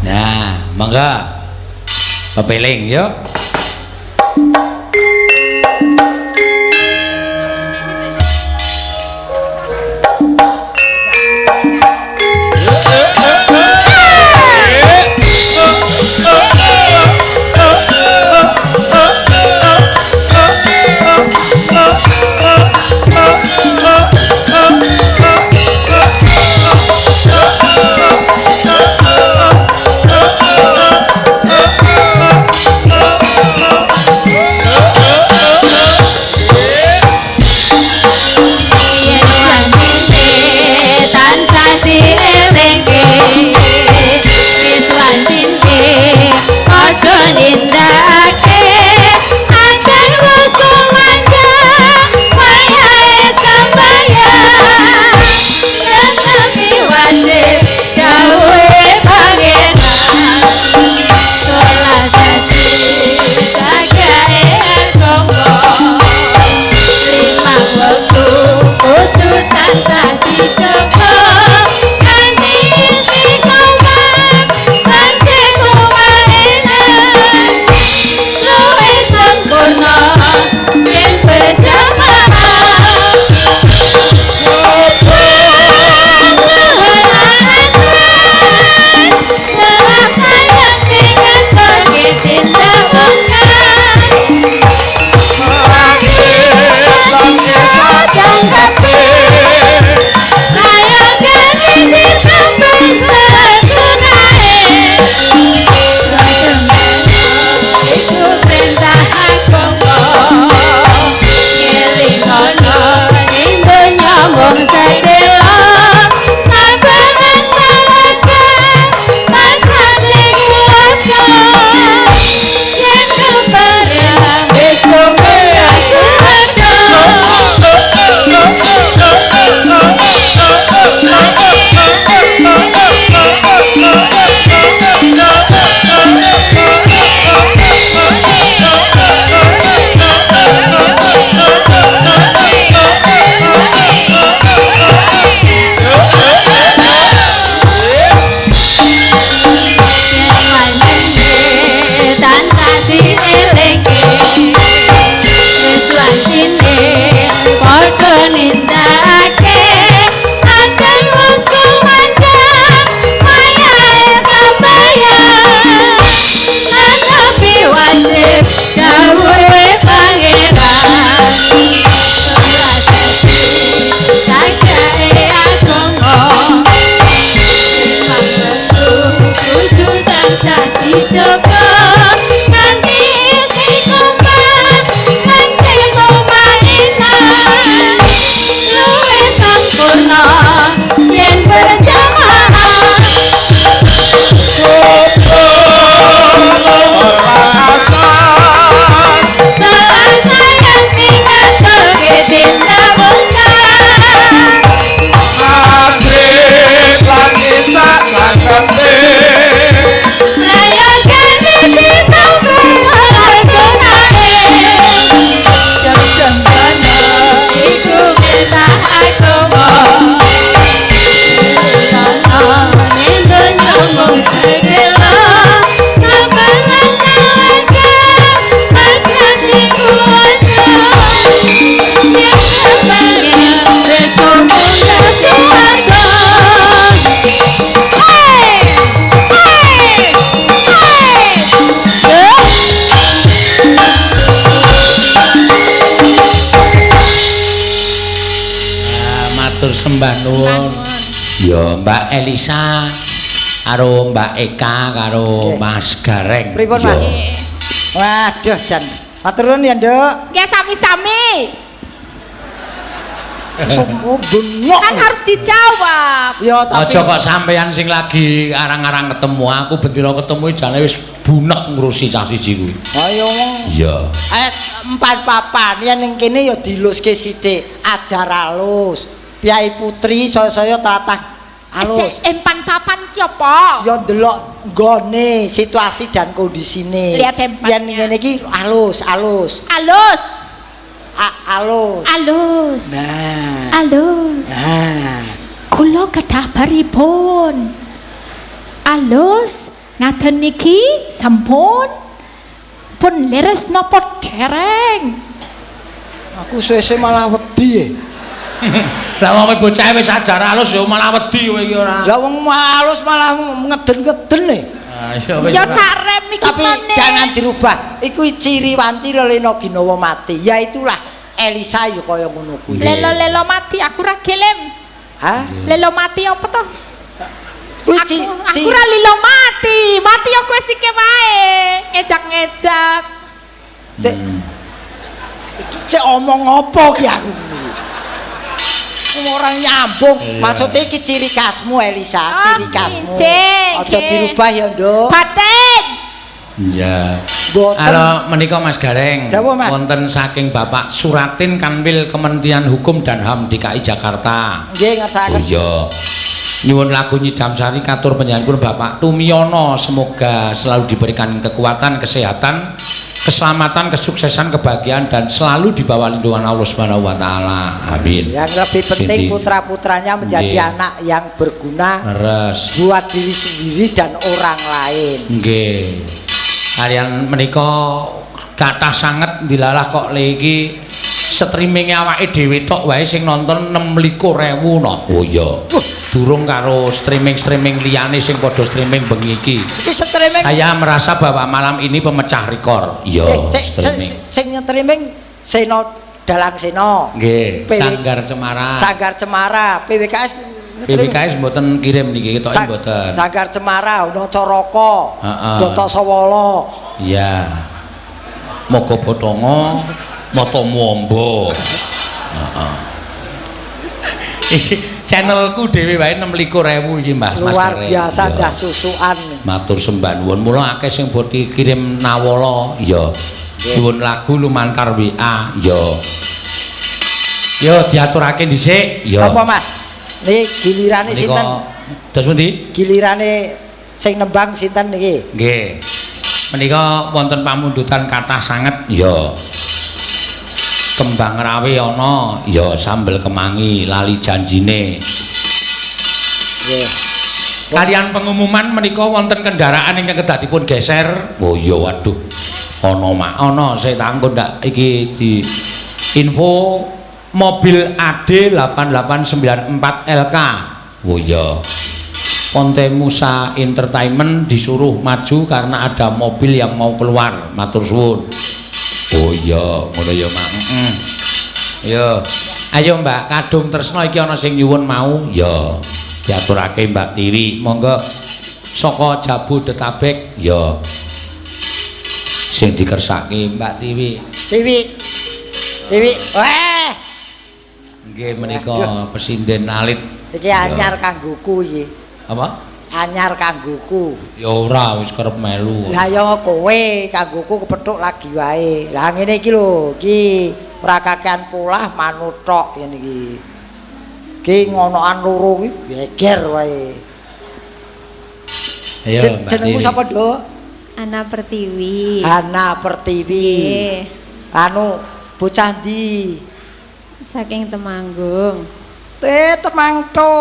Nah, mangga pepeling yo. Sembah nuwun. Ya Mbak Elisa karo Mbak Eka karo Mas Gareng. Pripun Mas? Waduh jan. Matur nuwun ya, Nduk. Nggih sami-sami. Sopo bengok. Kan harus dijawab. Ya tapi Aja kok sampeyan sing lagi arang-arang ketemu aku bendina ketemu jane wis bunek ngurusi cah siji kuwi. Ayo wong. Iya. Empat papan yen ning kene ya diluske sithik, ajar alus. Piyai putri saya-saya tlatah alus. Sik empan papan ki apa? Ya ndelok nggone, situasi dan kondisine. Lihat tempatnya. Yen ngene iki alus, alus. Alus. Alus. Alus. Nah. Alus. Nah. Kula kedah baripun. Alus ngaten niki sampun pun leres napa dereng? Aku suwe-suwe malah wedi. E. Lah wong bocah wis ajar alus ya malah wedi kowe iki ora. Lah wong alus malah ngeden-ngeden e. Ah, ya wis. Ya tak rem iki Tapi meneh. jangan dirubah. Iku ciri wanci lelena ginawa mati. Ya itulah Elisa ya kaya ngono kuwi. Lelo-lelo mati aku ra gelem. Hah? Lelo mati apa to? Kuwi Aku ra lilo mati. Mati ya kowe sike wae. Ngejak-ngejak. Cek. Iki cek omong apa ki aku ngene iki? Ora nyambung. Maksudnya iki ciri khasmu Elisa, ciri khasmu. Aja dirubah ya, Nduk. Batin. Iya. Mboten. Halo menika Mas Gareng. Dawuh, Mas. Wonten saking Bapak Suratin Kanwil Kementerian Hukum dan HAM DKI Jakarta. Nggih ngersakaken. Oh iya. Nyuwun lagu Nyidam Sari katur panjenenganipun Bapak Tumiono, semoga selalu diberikan kekuatan, kesehatan, keselamatan, kesuksesan, kebahagiaan dan selalu di bawah lindungan Allah Subhanahu wa taala. Amin. Yang lebih penting putra-putranya menjadi anak yang berguna Leres. buat diri sendiri dan orang lain. Nggih. Kalian menika kathah sanget dilalah kok le iki streaming awake dhewe tok wae sing nonton 26.000 no. Oh iya. Durung karo streaming-streaming liyane sing padha streaming bengi iki. Iki streaming Saya merasa bahwa malam ini pemecah rekor. Iya, streaming. Sing streaming Seno Dalang Seno. Nggih, Sanggar Cemara. Sanggar Cemara, PWKS nge-streaming. PWKS mboten kirim niki ketoke mboten. Sanggar Cemara, ono Caraka, Heeh. Data Sawala. Iya. Moga bothonga, matamu amba. Heeh. Iki channelku dhewe wae 26.000 iki Mas. Mas Luar Gareng. biasa Iya. dah susukan. Matur sembah nuwun. Mula akeh sing mbok dikirim nawala. Iya. Nyuwun lagu lumantar WA. Iya. Yo diaturake dhisik. Iya. Apa Mas? Niki gilirane Menika sinten? Dos pundi? Gilirane sing nembang sinten niki? Nggih. Menika wonten pamundutan kathah sanget. Iya. Kembang rawe ana, ya sambel kemangi, lali janjine. Nggih. Kalian pengumuman menika wonten kendaraan ingkang kedah dipun geser. Oh iya waduh. Ana mak ana saya tak engko ndak iki di info mobil AD 8894 LK. Oh iya. Ponte Musa Entertainment disuruh maju karena ada mobil yang mau keluar. Matur suwun. Oh iya, ngono ya, Mak. Heeh. Yo. Ayo Mbak, Kadung Tresno iki ana sing nyuwun mau. Ya. Diaturake Mbak Tiwi. Monggo saka Jabodetabek. Ya. Sing dikersake Mbak Tiwi. Tiwi. Tiwi. Weh, Nggih menika pesinden alit. Iki anyar kanggoku iki. Apa? Anyar kanggoku. Ya ora wis kerep melu. Lah ya kowe kanggoku kepethuk lagi wae. Lah ngene iki lho, iki ora kakean polah manut tok ngene iki. Iki ngonoan loro iki geger wae. Ayo Mbak Jenengmu Tiwi. sapa, Nduk? Ana Pertiwi. Hana Pertiwi. Nggih. Anu bocah ndi? Saking Temanggung. Temangto.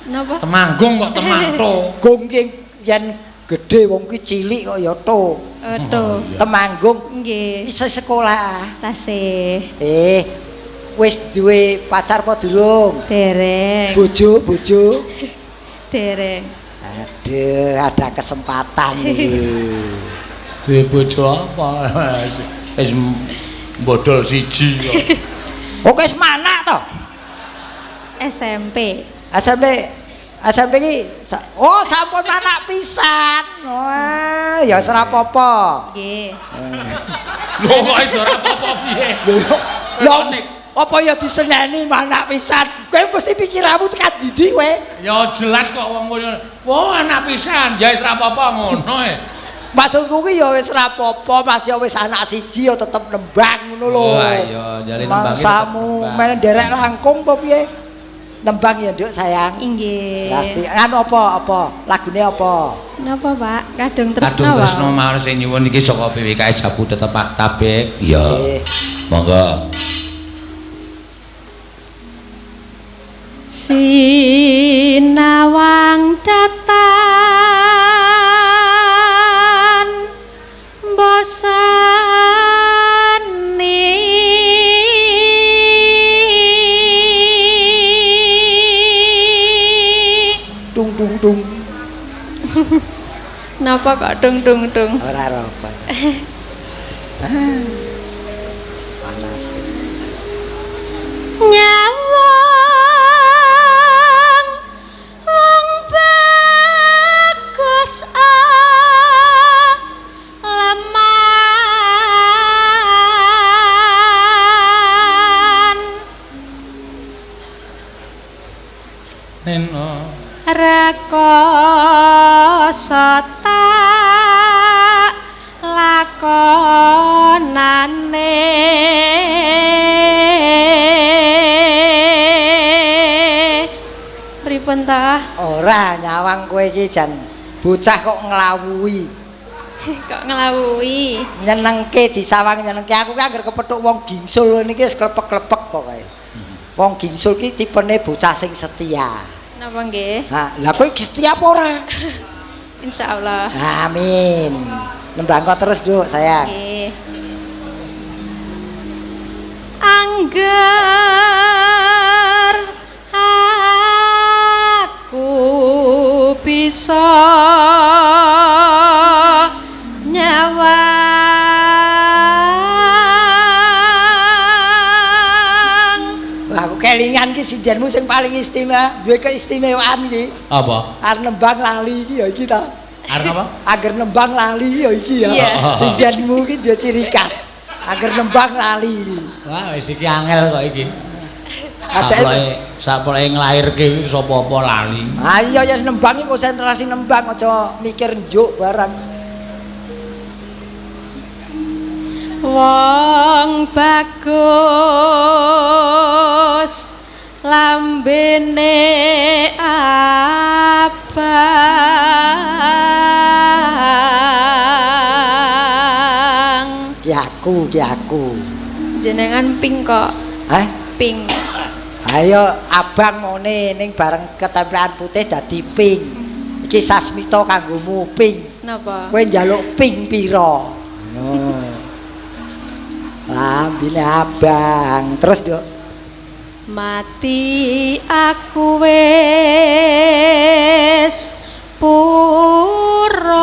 Napa? Temanggung kok Temangto. Gong ki yen gedhe wong ki cilik kok ya to. Oh, to. Temanggung. Nggih. Isih sekolah. Tasih. Wis duwe pacar apa durung? Dereng. Bojo, bojo. Dereng. Aduh, ada kesempatan nih. Duwe bojo apa? Wis bodol siji kok. Oke, wis manak to? SMP. SMP SMP ki oh sampun manak pisan. Wah, ya wis ora apa-apa. Nggih. Lho kok wis ora apa-apa piye? Lho, lho, Apa ya diseneni manak pisan? Kowe mesti pikiranmu tekan ndi kowe? Ya jelas kok wong ngono. Wah, anak pisan. Ya wis ra apa-apa ngono e. Maksudku ki ya wis ra apa-apa, Mas ya wis anak siji ya tetep nembang ngono lho. Oh iya, jare nembange. Mangsamu men nderek langkung apa piye? Nembang ya, Nduk sayang. Inggih. Pasti. Anu apa apa? Lagune apa? Napa, Pak? Kadung Tresno. Kadung Tresno mawon sing nyuwun iki saka PWK Jabu tetep Pak Tabek. Iya. Monggo. Sinawang datan bosani tung tung tung. Napa kok dung dung dung? Ora apa. Panas. Nyawang wong bagus leman neno rekoso tak lakonane. Pripun ta? Ora nyawang kowe iki jan bocah kok nglawuhi. Kok nglawuhi? Nyenengke disawang nyenengke. Aku ki anggere kepethuk wong gingsul niki wis klepek-klepek pokoke. Wong gingsul ki tipene bocah sing setia. Napa nggih? Ha, lah kowe setia apa ora? Insyaallah. Amin. Nembang kok terus, Nduk, sayang. Nggih. Angger aku bisa nyawang. Aku kelingan ki sindenmu sing paling istimewa, duwe keistimewaan ki. Apa? Arep nembang lali iki ya iki ta. Arep apa? Angger nembang lali ya iki ya. Sindenmu ki duwe ciri khas. Angger nembang lali iki. Wah, wis iki angel kok iki. Saploke nglairke sapa-apa lali. Ha iya ya nembang iki konsentrasi nembang aja mikir njuk barang. Wong bagus lambene abang. Ki aku, ki aku. Jenengan pink kok. Hah? Pink. Ayo abang ngene ning bareng ketempelan putih dadi pink. Iki sasmita kanggomu pink. Napa? Kowe njaluk pink pira? No. Lambene abang. Terus, Nduk. Mati aku wis purun.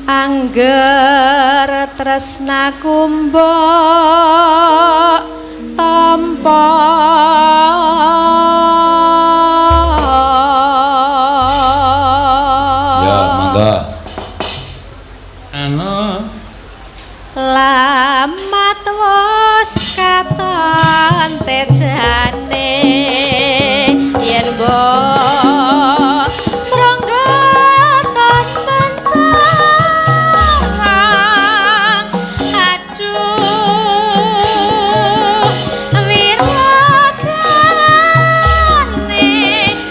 Angger tresnaku mbok tampa. Ya, monggo. Anu lamat wis katon tejane yen mbok mronggoton mencarang. Aduh wiragane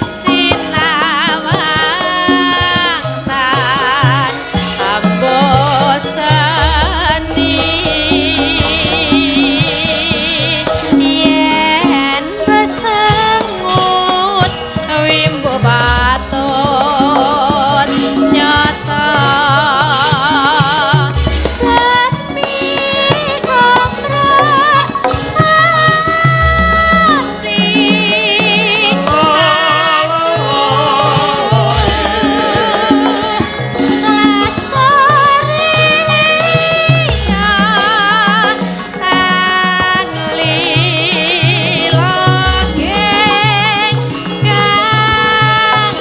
sinawang tan amboseni yen besengut wimbo patut nyata setmi komprek ati Lastoria tan lilogeng kang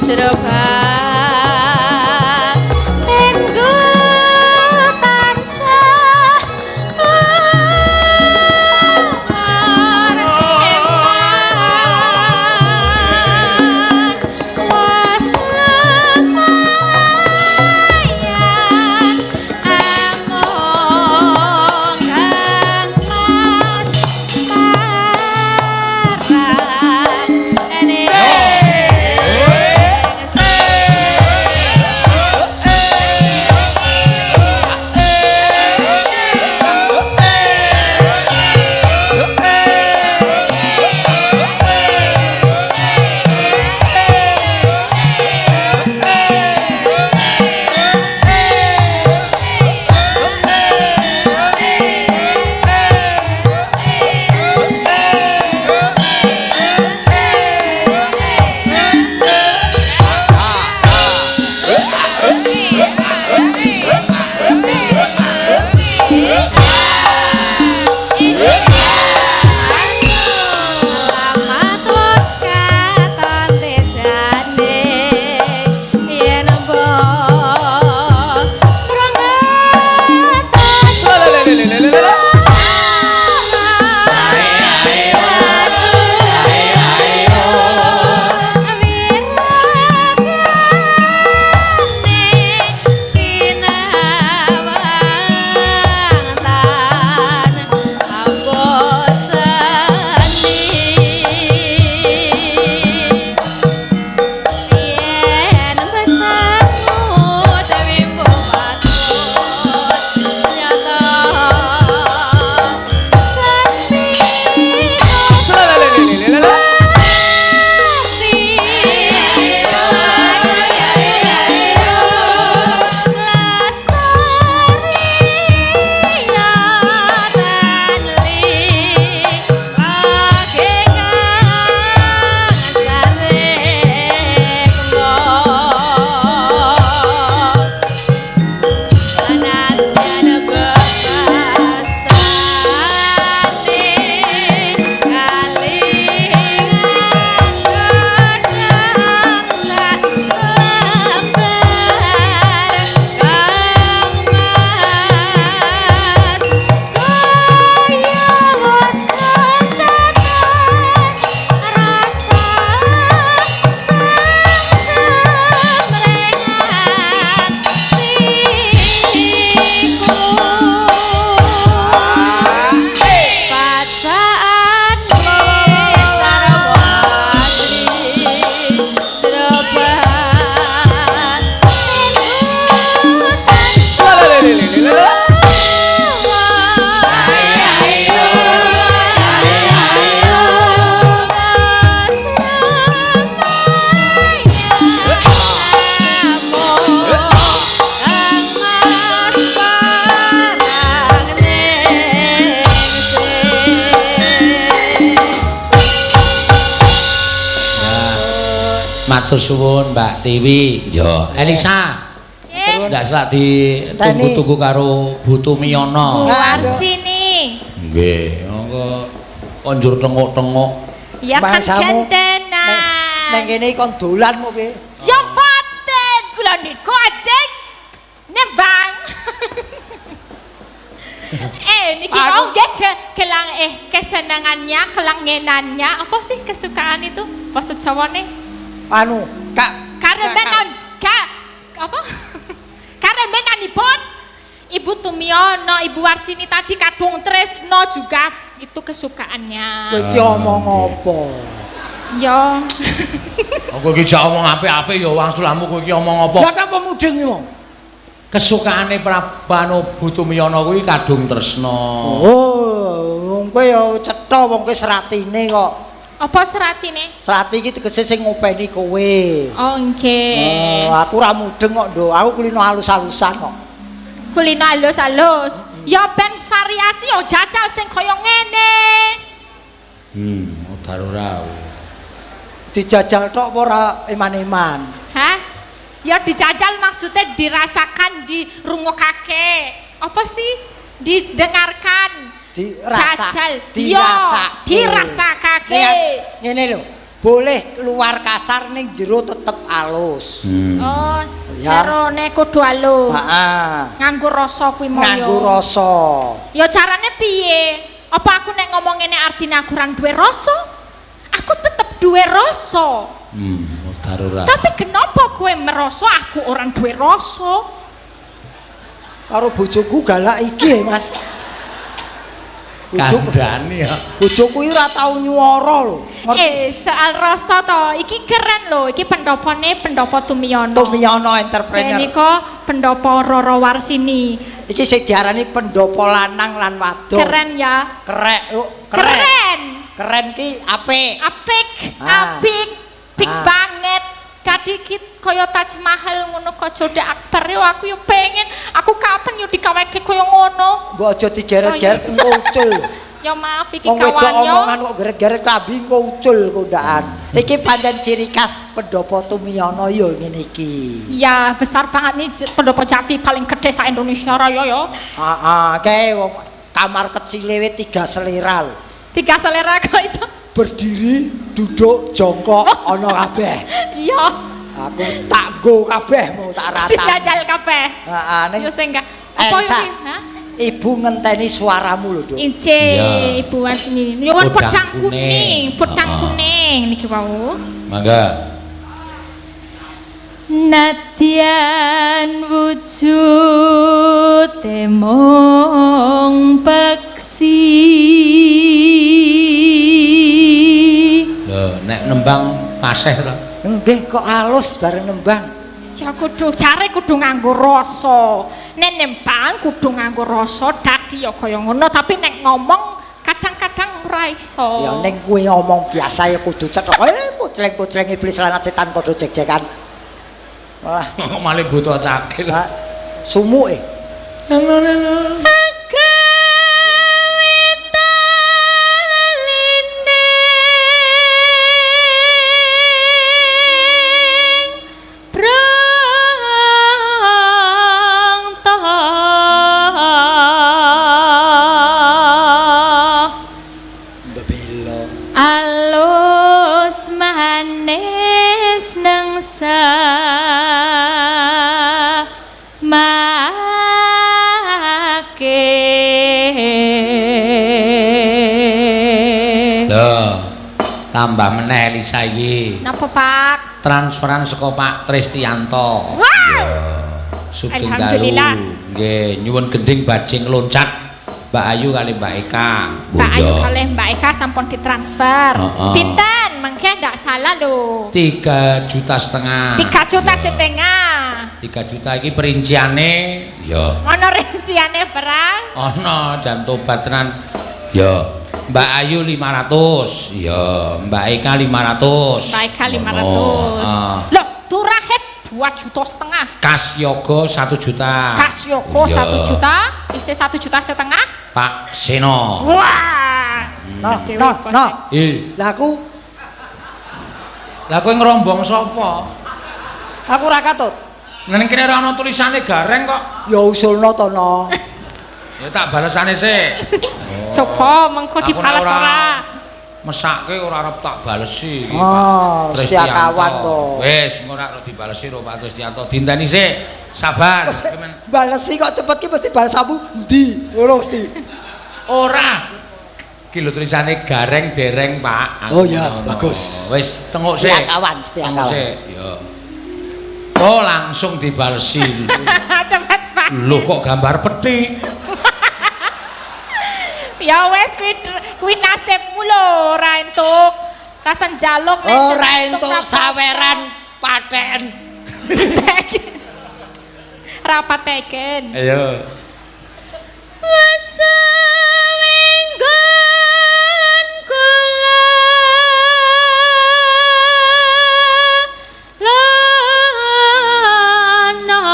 jero batinku tansah bar eman wasemayan among kang mas parang ning. Lamatus katon tejane yen mbok rongatan. Matur suwun Mbak Tiwi. Yo, Elisa. Ndak selak ditunggu-tunggu karo Bu Tumiyono. Bu Warsini. Nggih, monggo konjur tengok-tengok. Ya kan gentenan. Neng kene kon dolan mo piye? Ya paten kula niku ajeng nembang. Niki mau nggih kelang kesenangannya, kelangenannya, apa sih kesukaan itu? Basa Jawane? Anu, Kak karemenan, Kak apa? Karemenanipun Ibu Tumiyono, Ibu Warsini tadi kadung tresno juga itu kesukaannya. Kowe iki omong apa? Ya. Kowe iki jak omong apik-apik ya wangsulanmu kowe iki omong apa? Lah apa mudeng iki wong? Kesukaane Prabanu Bu Tumiyono kuwi kadung tresno. Oh, wong kowe ya cetha wong kowe seratine kok. Apa seratine? Serati iki tegese sing ngopeni kowe. Oh, nggih. Oh, aku ora mudeng kok, Nduk. Aku kulino halus-halusan kok. Kulino halus-halus. Ya ben variasi yo jajal sing kaya ngene. Udar ora. Dijajal tok apa ora eman-eman? Hah? Ya dijajal maksudnya dirasakan, dirungokake. Apa sih? Didengarkan. Dirasa, jajal, dirasake. Dirasakake. Ngene lho. Boleh luar kasar ning jero tetep alus. Oh, jerone kudu alus. Heeh. Nganggo rasa kuwi mau ya. Nganggo rasa. Ya carane piye? Apa aku nek ngomong ngene artine aku ora duwe rasa? Aku tetep duwe rasa. Darurat. Tapi kenapa kowe merasa aku ora duwe rasa? Karo bojoku galak iki, Mas. Kandhane ya. Bojoku iki ora tau nyuara lho. Soal rasa to, iki keren lho, iki pendopone pendopo Tumiyono. Tumiyono entrepreneur. Senika pendopo Roro Warsini. Iki sing diarani pendopo lanang lan wadon. Keren ya. Keren. Keren. Keren ki apik. Apik, apik, big banget. Dadi ki kaya Taj Mahal ngono kok Jodha Akbar yo aku yo pengen. Aku kapan yo dikaweke kaya ngono. Mbok aja digeret-geret engko ucul. Ya maaf iki kawan yo. Wong wedok omongan kok geret-geret klambi engko ucul kondaan. Iki pancen ciri khas pendopo Tumiyono yo ngene iki. Ya besar banget nih pendopo jati paling gede sak Indonesia Raya yo. Heeh, kae wong kamar kecile we 3 selera lho. 3 selera kok iso? Berdiri, duduk, jongkok ana kabeh. Iya. Aku tak nggo kabeh mau tak rata. Dijajal kabeh. Heeh, ning yo sing apa iki? Hah? Ibu ngenteni suaramu lho, Nduk. Injih, Ibu Warsini. Nyuwun pedang kuning, pedang kuning niki wau. Mangga. Nadyan wujud mung peksi. Lho, nek nembang fasih to. Nggih, kok halus bareng nembang. Ya kudu jare kudu nganggo rasa. Nek nembang kudu nganggo rasa dadi ya kaya ngono, tapi nek ngomong kadang-kadang ora iso. Ya ning kuwi ngomong biasa ya kudu cetha. Pucleng-pucleng iblis lanat setan padha jek-jekan. Malah kok malih buta cakil. Sumuke. Alus manis nengsa make. Lho, tambah meneh Elisa iki. Napa, Pak? Transferan saka Pak Tristianto. Wow. Sugeng dalu. Nggih, nyuwun gending bajing loncat. Mbak Ayu kali Mbak Eka. Mbak Ayu kali Mbak Eka sampun ditransfer. Pinten? Mengke ndak salah lho. 3,5 juta. 3,5 juta. 3 juta iki perinciane ya. Ana rinciane perang? Ana, jan tobat tenan. Ya. Mbak Ayu 500. Ya, Mbak Eka 500. Mbak Eka 500. Loh, turahe 2,5 juta. Kas yoga 1 juta. Kas yoga 1 juta, isih 1,5 juta. Pak Seno. Wah. Nah, nah, nah. Lah aku. Lah kowe ngrombong sapa? Aku ora katut. Nang kene ora ana tulisane Gareng kok. Ya usulno to, no. Ya tak balesane sik. Coba mengko dibales ora. Mesake ora arep tak balesi iki. Oh, setia kawan to. Wis, engko ora dibalesi karo Pak Tristianto. Dinteni sik. Sabar. Balesi kok cepet ki mesti balesamu endi? Ngono mesti. Ora. Iki lho tulisane Gareng dereng, Pak. Oh ya, bagus. Wis, tengok sik. Setia kawan, setia kawan. Ya. Oh, langsung dibalesi. Cepet, Pak. Lho kok gambar peti. Ya wes kuwi nasibmu lho, ora entuk. Rasan jaluk nek ora entuk saweran paten. Rapateken. Ayo. Wesawenggon kula lana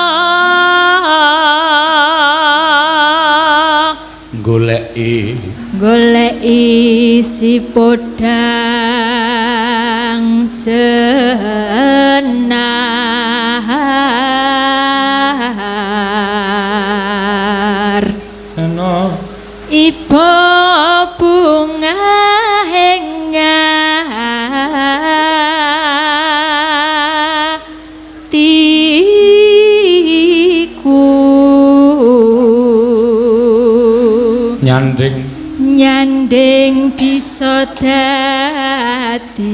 goleki goleki si podang jenar ana iba bunga nyar. Nyanding. Nyanding bisa dadi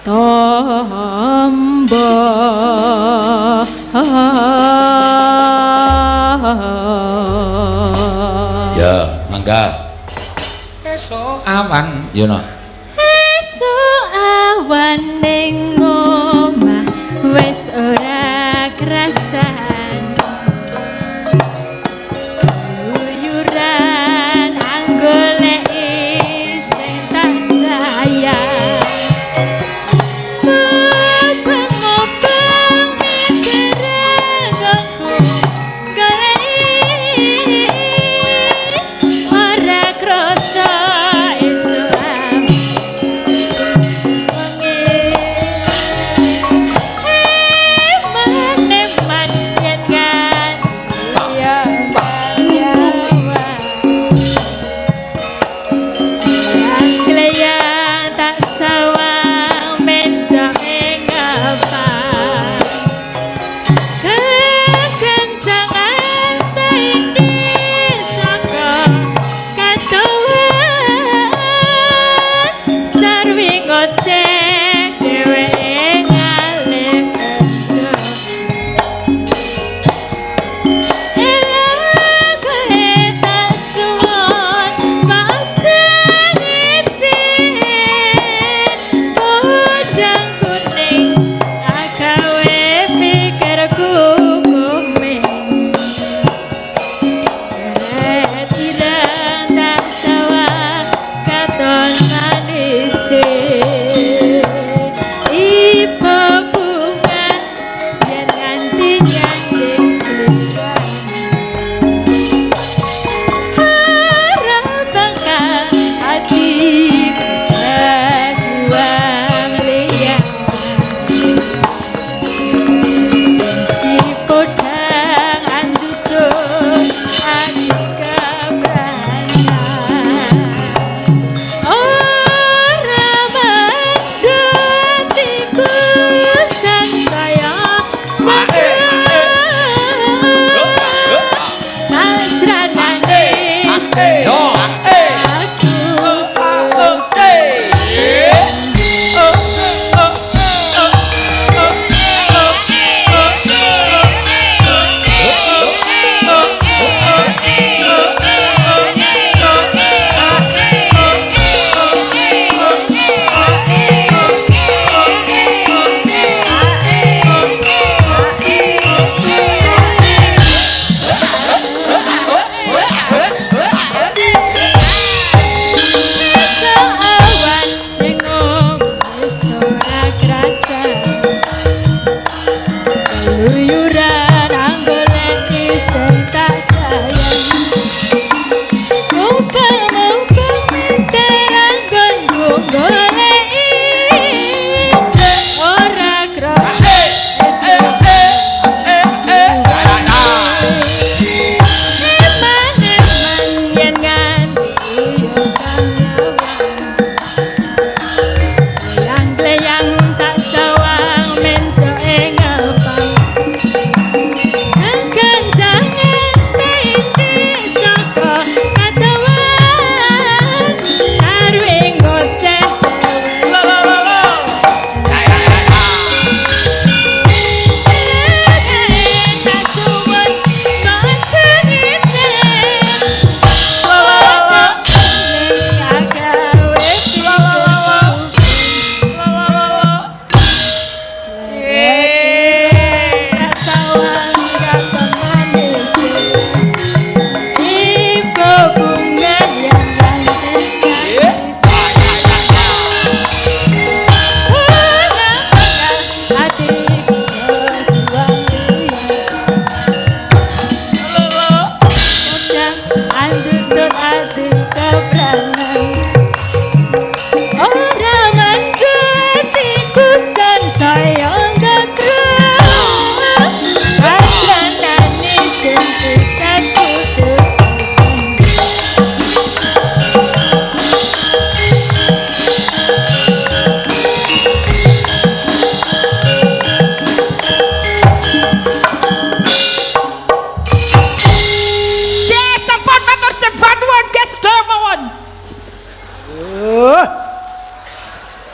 tombo. Ya, mangga. Esuk awan. Ya no. Esuk awan ning omah wis ora krasan, keluyuran anggoleki sing tak sayang. Mubeng-mubeng mikir aku goleki ora krasa esuk awan wengi. Eman-eman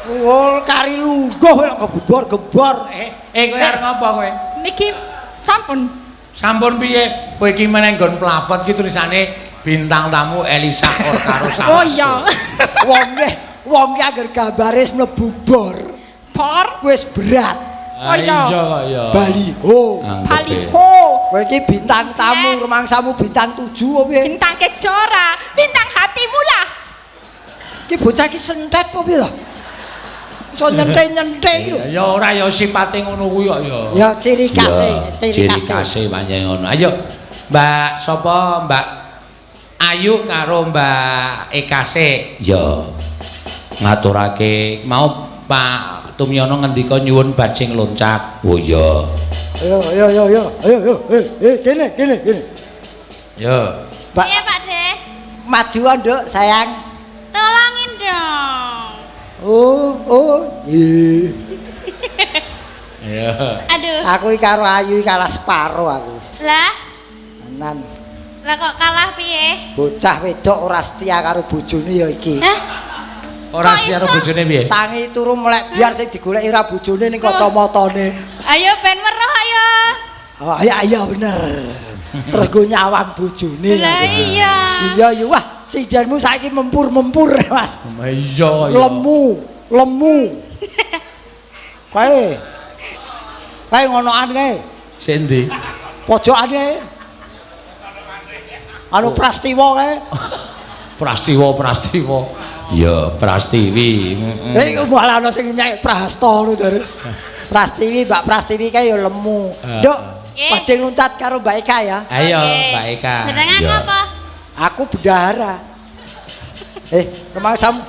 Oh, kari lungguh kok gebor-gebor. Kowe arep ngopo kowe? Niki sampun. Sampun piye? Kowe iki meneng nggon plafon iki tulisane bintang tamu Elisha Orkaro Salaso. Oh iya. Wong ki angger gambare wis mlebu bor. Bor? Wis berat. Oh iya. Iya kok ya. Baliho. Baliho. Kowe iki bintang tamu, rumangsamu bintang 7 apa piye? Bintang kejora, bintang hatimu lah. Ki bocah iki sentet apa piye to? Iso nyenthek-nyenthek iki lho. Ya ora ya sipate ngono kuwi kok ya. Ya ciri khase, ciri khase pancen ngono. Ayo Mbak sapa Mbak Ayu karo Mbak Eka sik. Ya. Ngaturake mau Pak Tumyono ngendika nyuwun bajing loncat. Oh iya. Ayo ayo ayo ayo ayo kene kene kene. Yo. Mbak. Iya Pak De. Majuan Nduk sayang. Tolongin dong. Oh, oh, iya. Iya. Aduh. Aku iki karo Ayu kalah separo aku. Lah? Tenan. Lah kok kalah piye? Bocah wedok ora setia karo bojone ya iki. Hah? Ora setia karo bojone piye? Tangi turu melek biar sing digoleki ora bojone ning kacamatane. Ayo ben weruh ayo. Oh, iya iya bener. Terus go nyawang bojone. Lah iya. Iya ya wah, sindenmu saiki mempur-mempur Mas. Iya iya. Lemu, lemu. Kae. Kae ngonoan kae. Sing ndi? Pojokane. Anu Prastiwa kae. Prastiwa, Prastiwa. Ya, Prastiwi. Heeh. Iku malah ana sing nyek Prasta ngono jare. Prastiwi, Mbak Prastiwi kae ya lemu. Nduk, bajing loncat karo Mbak Eka ya. Ayo, Mbak Eka. Jenengan apa? Aku bendahara. Rumangsamu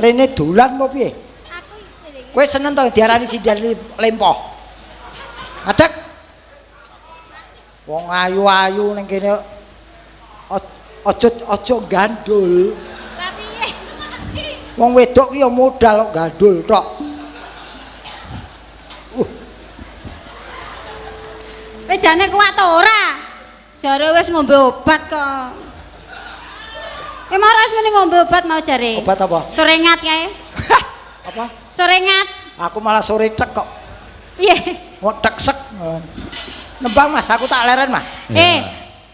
rene dolan apa piye? Aku kowe seneng to diarani sinden lempoh. Adek. Wong ayu-ayu ning kene aja gandul. Lah piye? Wong wedok ki ya modal kok gandul tok. Wis jane kuat to ora? Jare wis ngombe obat kok. Emang ora wis ngombe obat mau jare. Obat apa? Sorengat kae. Apa? Sorengat. Aku malah sore tek kok. Piye? Kok tek sek. Nembang Mas, aku tak leren Mas.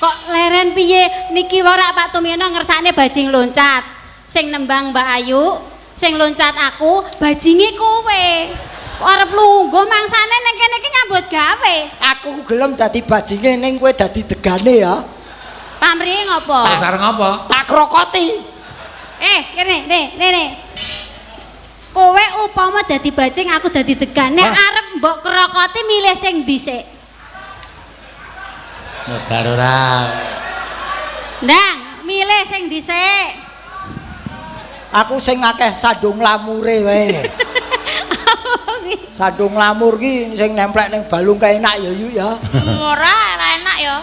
Kok leren piye? Niki ora Pak Tumyono ngersakne bajing loncat. Sing nembang Mbak Ayu, sing loncat aku, bajinge kowe. Kok arep lungguh mangsane ning kene iki nyambut gawe. Aku gelem dadi bajinge ning kowe dadi degane ya. Pamrihe ngopo? Terus arep ngopo? Tak krokoti. Kene, ne. Kowe upama dadi bajing, aku dadi degan. Nek arep mbok krokoti milih sing dhisik. Modar ora. Ndang, milih sing dhisik. Aku sing akeh sandung lamure wae. Sandung lamur ki sing nemplek ning balung kae enak ya Yu ya. Ora, ora enak ya.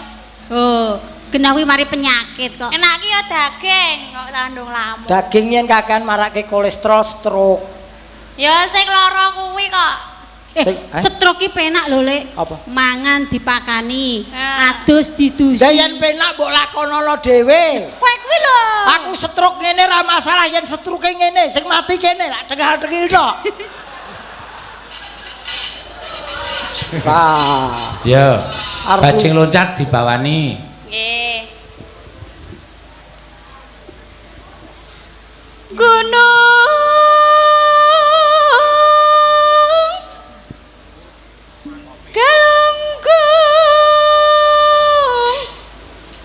Oh, genah kuwi mari penyakit kok. Enak ki ya daging kok sandung lamur. Daging yen kakean marake kolesterol stroke. Ya sing lara kuwi kok. Stroke ki penak lho, Lek. Apa? Mangan dipakani, adus didusi. Lah yen penak mbok lakonono dhewe. Kowe kuwi lho. Aku stroke ngene ra masalah yen stroke ngene, sing mati kene lak tengah-tengil tok. Wah. Ya. Bajing loncat dibawani. Nggih. Gunung Galunggung.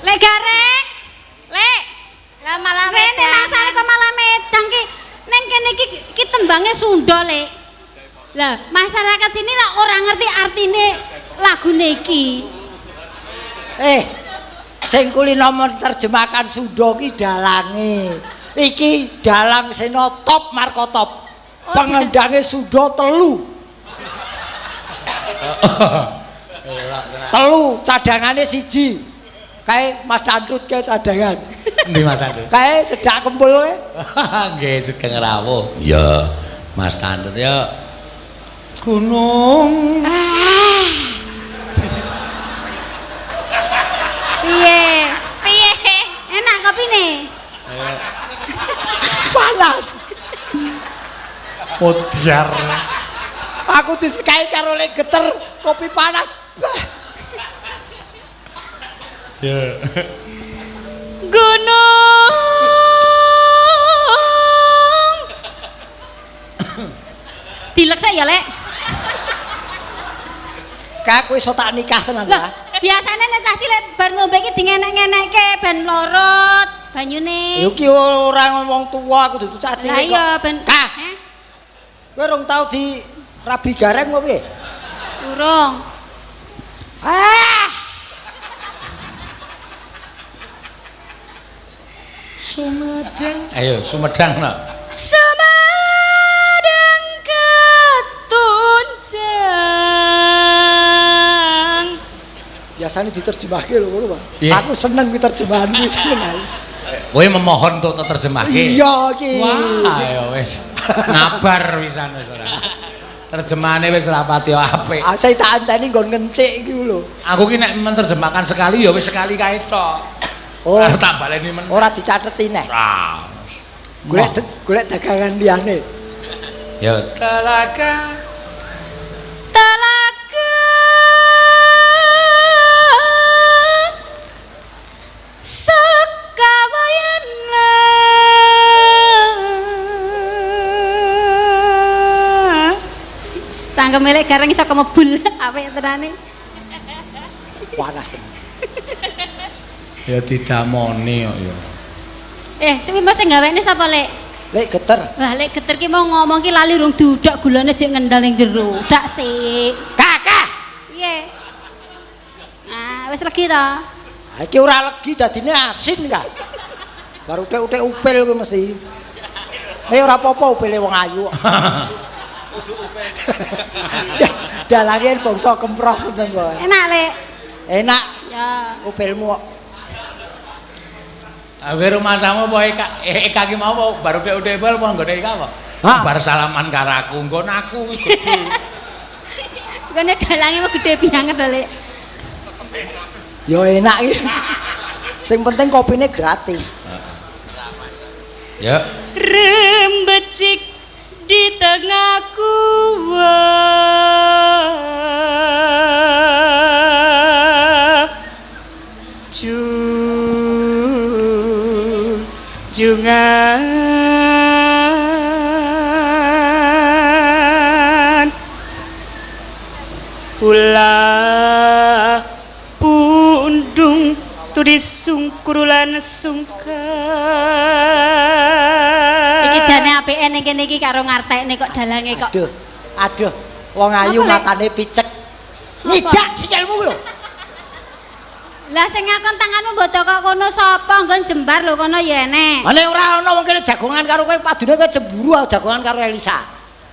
Lek gareng. Lek. Lah malah rene mangsane kok malah medang ki. Ning kene iki ki tembange Sunda, Lek. Lah, masyarakat sini lah orang ngerti artine lagune iki. Sing kulino menerjemahkan Sunda ki dalange. Iki dalang sena top markotop. Oh, Pengendange Sunda telu. Telu cadangane siji. Kae Mas Tantut kae cadangan. Endi Mas Tantut? Kae cedhak kempul kae. Nggih, sugeng rawuh. Iya, Mas Tantut ya. Gunung. Piye? Piye? Enak kopine? Panas. Modiar. Aku disekai karo lek geter kopi panas. Bah. Ya. Gunung. Dilek sik ya, Lek. Kak kowe iso tak nikah tenan Lah, ta? biasane nek cah cilik bar ngombe iki dingenek-ngenekke ben lorot banyune. Ya ki ora wong tuwa aku dudu cah Lah cilik kok. iya ben. Kak, Heh? kowe rong tau di rabi gareng apa piye? Urung. Ah! Sumedang. Ayo Sumedang no. Sumedang ketunjang. Biasanya diterjemahke lho ngono, Pak. Piye? Aku seneng kuwi terjemahan kuwi seneng aku. Kowe memohon untuk terjemahke. Iya iki. Wah, ayo wis. Ngabar wisan wis ora. Terjemahane wis ora pati apik. Ah, saya tak anteni nggon ngencik iki lho. Aku ki nek menerjemahkan sekali ya wis sekali kae tok. Oh. Arep tak baleni men. Ora dicateti neh. Ora. Golek golek dagangan liyane. Ya telaga. Telaga Sekawayana. Cangkeme lek gareng iso kemebul apik tenane. Panas tenan. Ya didamoni kok ya. Sing mau sing gawene sapa, Lek? Lek geter. Wah, Lek geter ki mau ngomong ki lali rung diudak gulane jek ngendal ning jero. Dak sik. Kakak. Piye? Ah, wis legi to? Ha iki ora legi dadine asin ka. Baru utek-utek upil kuwi mesti. Nek ora apa-apa upile wong ayu kok. Dalange bangsa kemproh seneng kowe. Enak, Lek. Enak Ya. upilmu kok. Aku rumasamu apa Eka, Eka ki mau apa baru utek-utek upil apa nggone Eka apa? Hah? Bar salaman karo aku, nggon aku kuwi gedhe. Nggone dalange mah gedhe banget to, Lek. Ya enak iki. Sing penting kopine gratis. Ya. Rembecik di tengah gua. Jungan ulah pundung turis sungkurulan sungkan. Iki jane apike ning kene iki karo ngartekne kok dalange kok. Aduh, aduh, wong ayu matane picek. Nyidak sikilmu lho. Lah sing ngakon tanganmu mbok kok kono sapa? Nggon jembar lho kono ya enek. Ane ora ana wong kene jagongan karo kowe, padune kowe cemburu aku jagongan karo Elisa.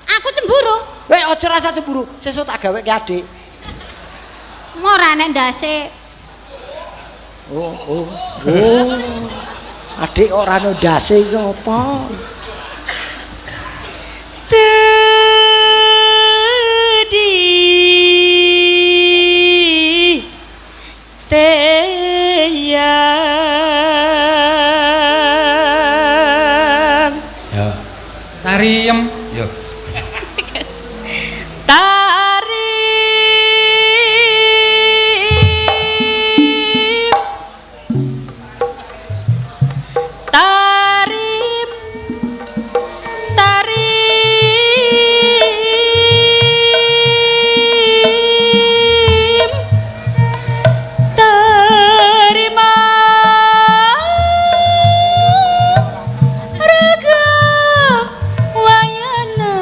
Aku cemburu. Kowe aja rasa cemburu, sesuk tak gaweke adik. Ora enek ndase. Oh, oh, oh. Adik ora ana ndase iki apa? Tedi teyang. Ya. Tariem. Ya. Tarim tarim tarim terima raga wayana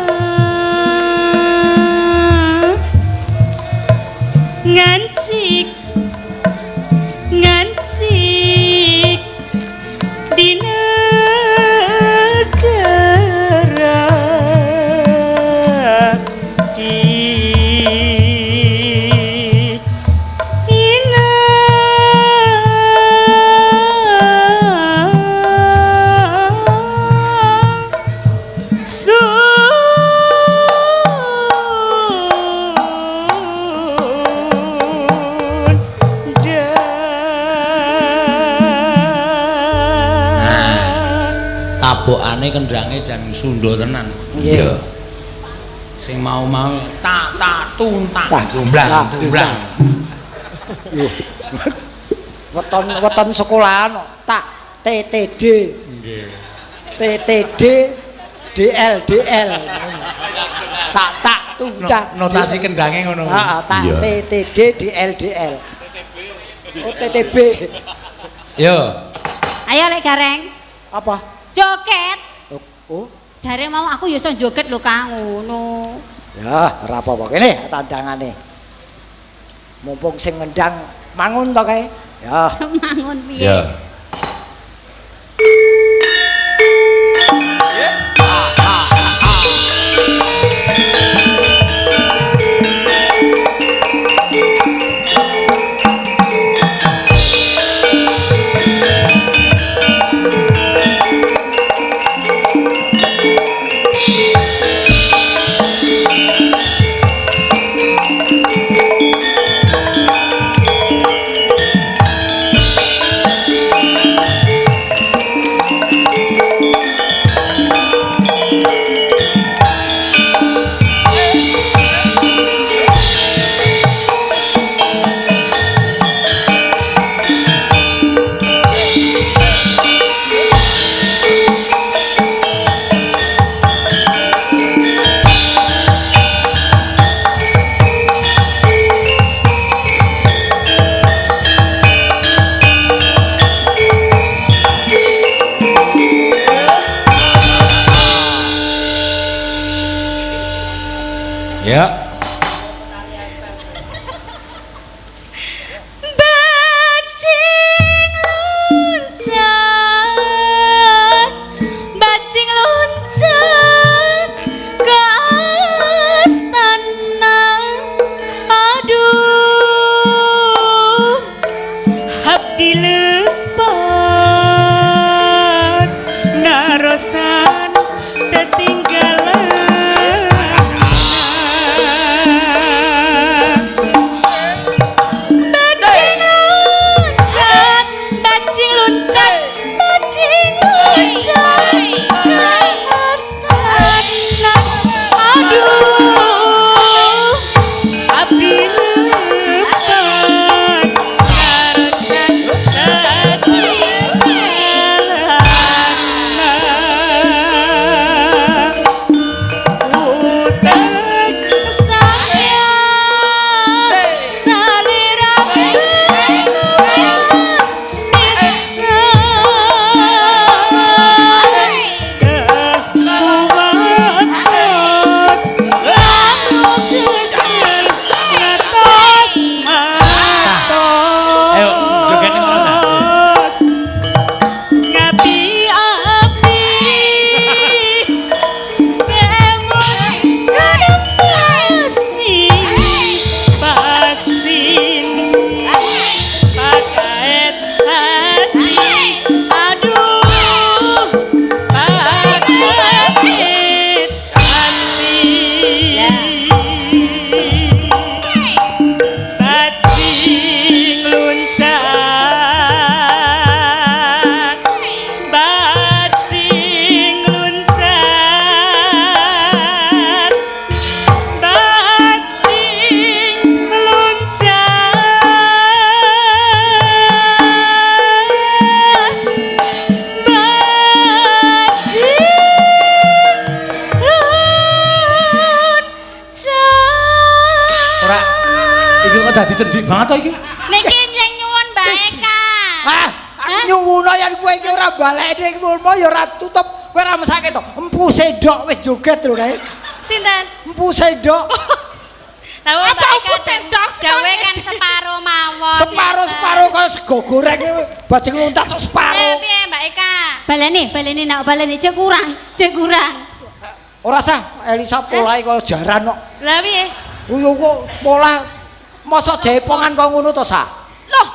ngancik ngancik di negara di ina Sunda. Tabokane kendrange jan Sunda tenan. Iya. Sing mau-mau tak tak tuntak gomblang gomblang. Weton weton sekolahan tak TTD. Nggih. TTD DL DL. Tak tak tuntak. Notasi kendange ngono. Heeh, tak TTD DL DL. Oh TTB. Yo. Ayo lek Gareng. Apa? Joget. Oh. Jare mau aku ya iso joget lho Kang ngono. Ya, ora apa-apa kene tandangane. Mumpung sing ngendang mangun to kae. Ya. Mangun piye? Ya. Ya. Bajing loncat ke astana. Aduh, abdi lepat narosan tetinggalan. Dadi cendik banget to iki. Niki sing nyuwun Mbak Eka. Ah, nyuwuno yen kowe iki ora balekne ngono ya ora tutup. Kowe ora mesake to. Empu Sendok wis joget lho kae. Sinten? Empu Sendok. Lah Mbak Eka Sendok dawe kan separo mawon. Separo-separo kaya sego goreng bajing loncat kok separo. Piye Mbak Eka? Baleni, baleni nak baleni cek kurang, cek kurang. Ora sah Elisa polahe kaya jaran kok. Lah piye? Yo kok pola mosok jaipongan kok ngono to, Sa? Loh,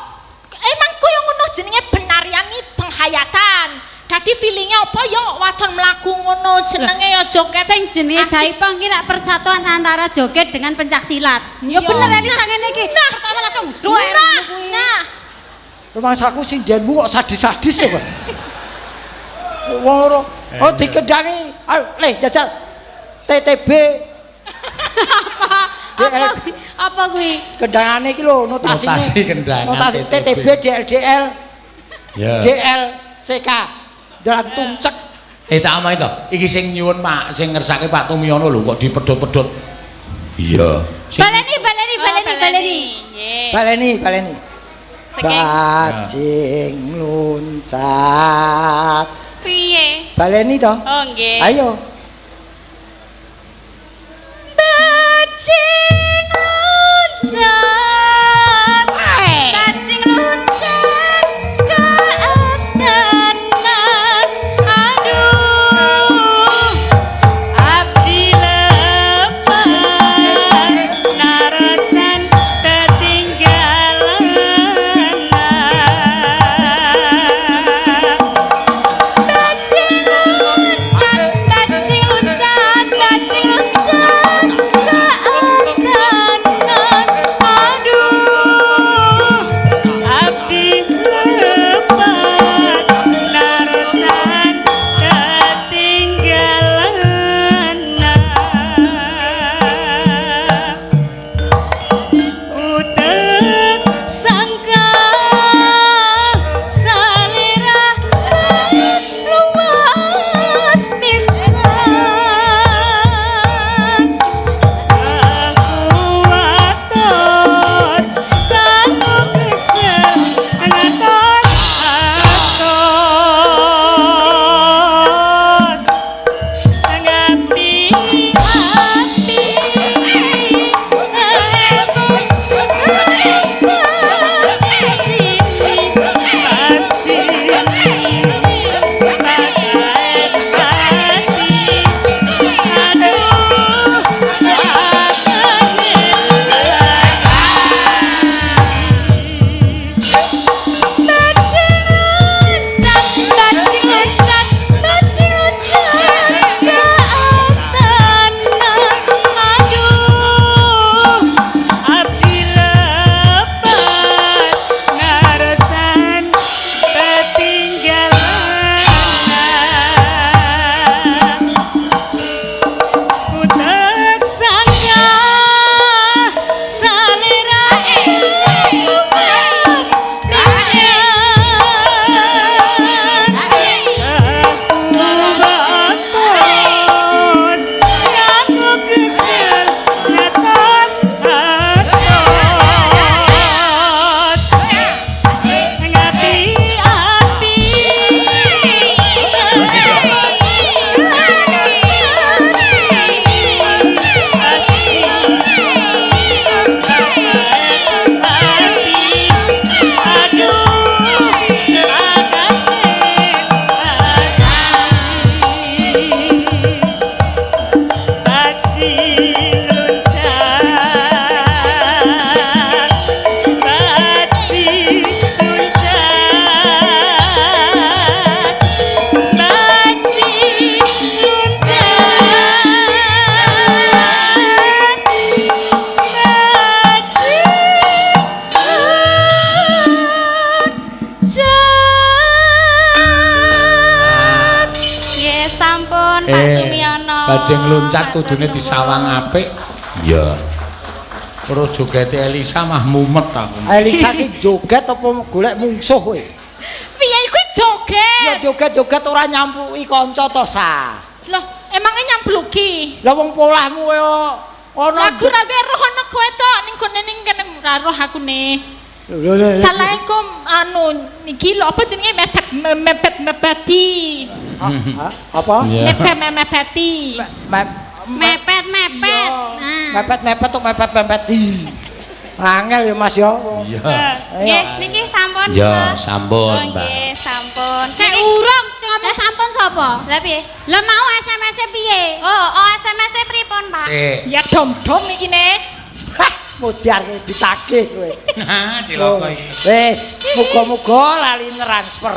emang koyo ngono jenenge penarian iki penghayatan. Dadi feelingnya apa ya wadon mlaku ngono jenenge ya joget. Sing jenenge jaipong ki rak persatuan antara joget dengan pencak silat. Ya bener Elisa ngene iki. Pertama langsung duer ngono kuwi. Nah. Rumangsaku sindenmu kok sadis-sadis to, Pak. Wong loro. Oh dikendangi. Ayo, le jajal. TTB Apa? DL. Apa kuwi? Kendangane iki lho notasine. Notasi kendangan Notasi TTB. TTB DLDL Ya. DL CK. Dalam tumcek. Eh tak omong to. Iki sing nyuwun Pak, sing ngersake Pak Tumiono lho kok dipedhot-pedhot. Iya. Sing Baleni, baleni, baleni, baleni. Nggih. Baleni, baleni. Saking Bajing loncat. piye? Baleni to. Oh nggih. Ayo. Bajing loncat. Bajing loncat ke astana. Aduh. Abdi lepat narasan ketinggalan. Bajing loncat, bajing loncat, bajing loncat ke astana. Aduh. Abdi lepat narasan ketinggalan. Kutek sangka salira Luas pisan. Aku atos kanu kesel ngatos atos ngapi Api ngelebur sini pasti bakalan mati aduh akan. Bajing loncat, bajing loncat, bajing loncat ke astana. Aduh, abdi lepat narasan ketinggalan. Kutek sangka salira Luas pisan. Aku batos kanu kesel ngatos atos ngapi api. Bajing loncat, bajing loncat, bajing loncat, bajing loncat. Nggih, sampun Pak Tumiono. Bajing loncat Matur kudune nuwun. disawang apik. Iya. Terus jogete Elisa mah mumet aku. Elisa ki joget apa golek mungsuh kowe? Piye iku joget? Ya joget-joget ora nyampluki kanca to sa. Loh, emangnya nyampluki? Lah wong polahmu kaya ana Aku ra weruh ana kowe to ning kene ning kene ora roh aku ne. Lho lho lho. Salah iku anu niki lho apa jenenge mepet mepet mepeti. Apa? Iya. Mepet mepeti. Mepet, mepet. Nah. Mepet-mepet tok mepet-mepet di. Angel ya Mas ya. Iya. Nggih, niki sampun. Ya, Pak. sampun, Oh, Mbak. nggih, sampun. Sik urung sing ngomong sampun sapa? Lah piye? Lah mau SMS-e piye? Oh, oh SMS-e pripun, Pak? Sik. Ya dom-dom iki ne. Hah, modiar ditagih kowe. Nah, cilaka iki. Wis, muga-muga lali transfer.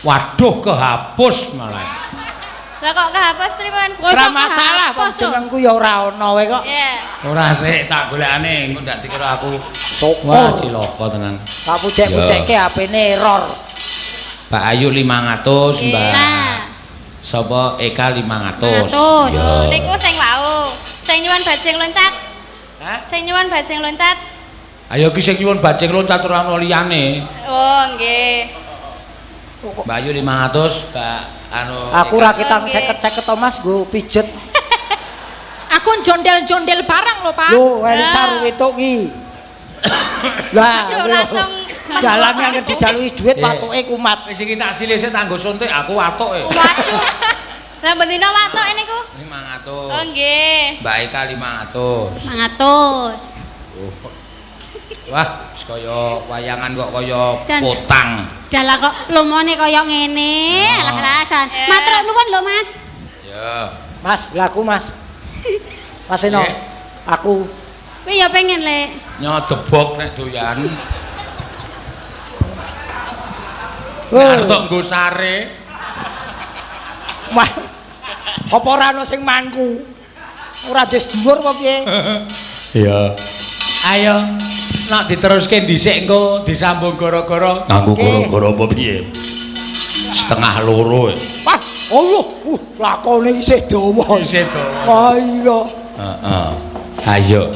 Waduh, kehapus malah. Lah kok kehapus pripun? Ora masalah wong jenengku ya ora ana wae kok. Iya. Ora sik tak golekane engko ndak dikira aku. Syukur. Wah, cilaka tenan. Tak pucek-pucekke HP-ne error. Mbak Ayu 500, Mbak. Nah. Sapa Eka 500. 500. Ya. Niku sing wau. Sing Sing nyuwun bajing loncat. Hah? Sing nyuwun bajing loncat. Ayo ki sing nyuwun bajing loncat ora ono liyane. Oh, nggih. Mbak Ayu 500, Mbak anu Aku ora ketang Oke. 50-50 to Mas nggo pijet. Aku jondel-jondel barang lho, Pak. Lho, Elisa wedok ki. Lah, Aduh, langsung dalange anggere dijaluki dhuwit Iya. watuke kumat. Wis iki tak silih sik tanggo suntik aku watuk e. Waduh. Lah bendina watuk niku. 500. Oh, nggih. Mbak Eka 500. 500. Oh. Wah, wis kaya wayangan kok kaya Jan. potang. Dalah kok lomone kaya ngene. Lah lah jan. Eh. Matur nuwun lho, Mas. Ya. Mas, lah aku Mas. Mas Eno, Iya. aku Kowe ya pengen, Lek. Nyodebok nek doyan. Oh. Nek arep nggo sare. Wah. Apa ora ana sing mangku? Ora des dhuwur apa piye? Iya. Ayo, nek diteruske dhisik engko disambung gara-gara. Nganggo Oke. gara-gara apa piye? 1:30. Wah, Allah, lakone isih dawa. Isih dawa. Ah iya. Heeh. Ayo.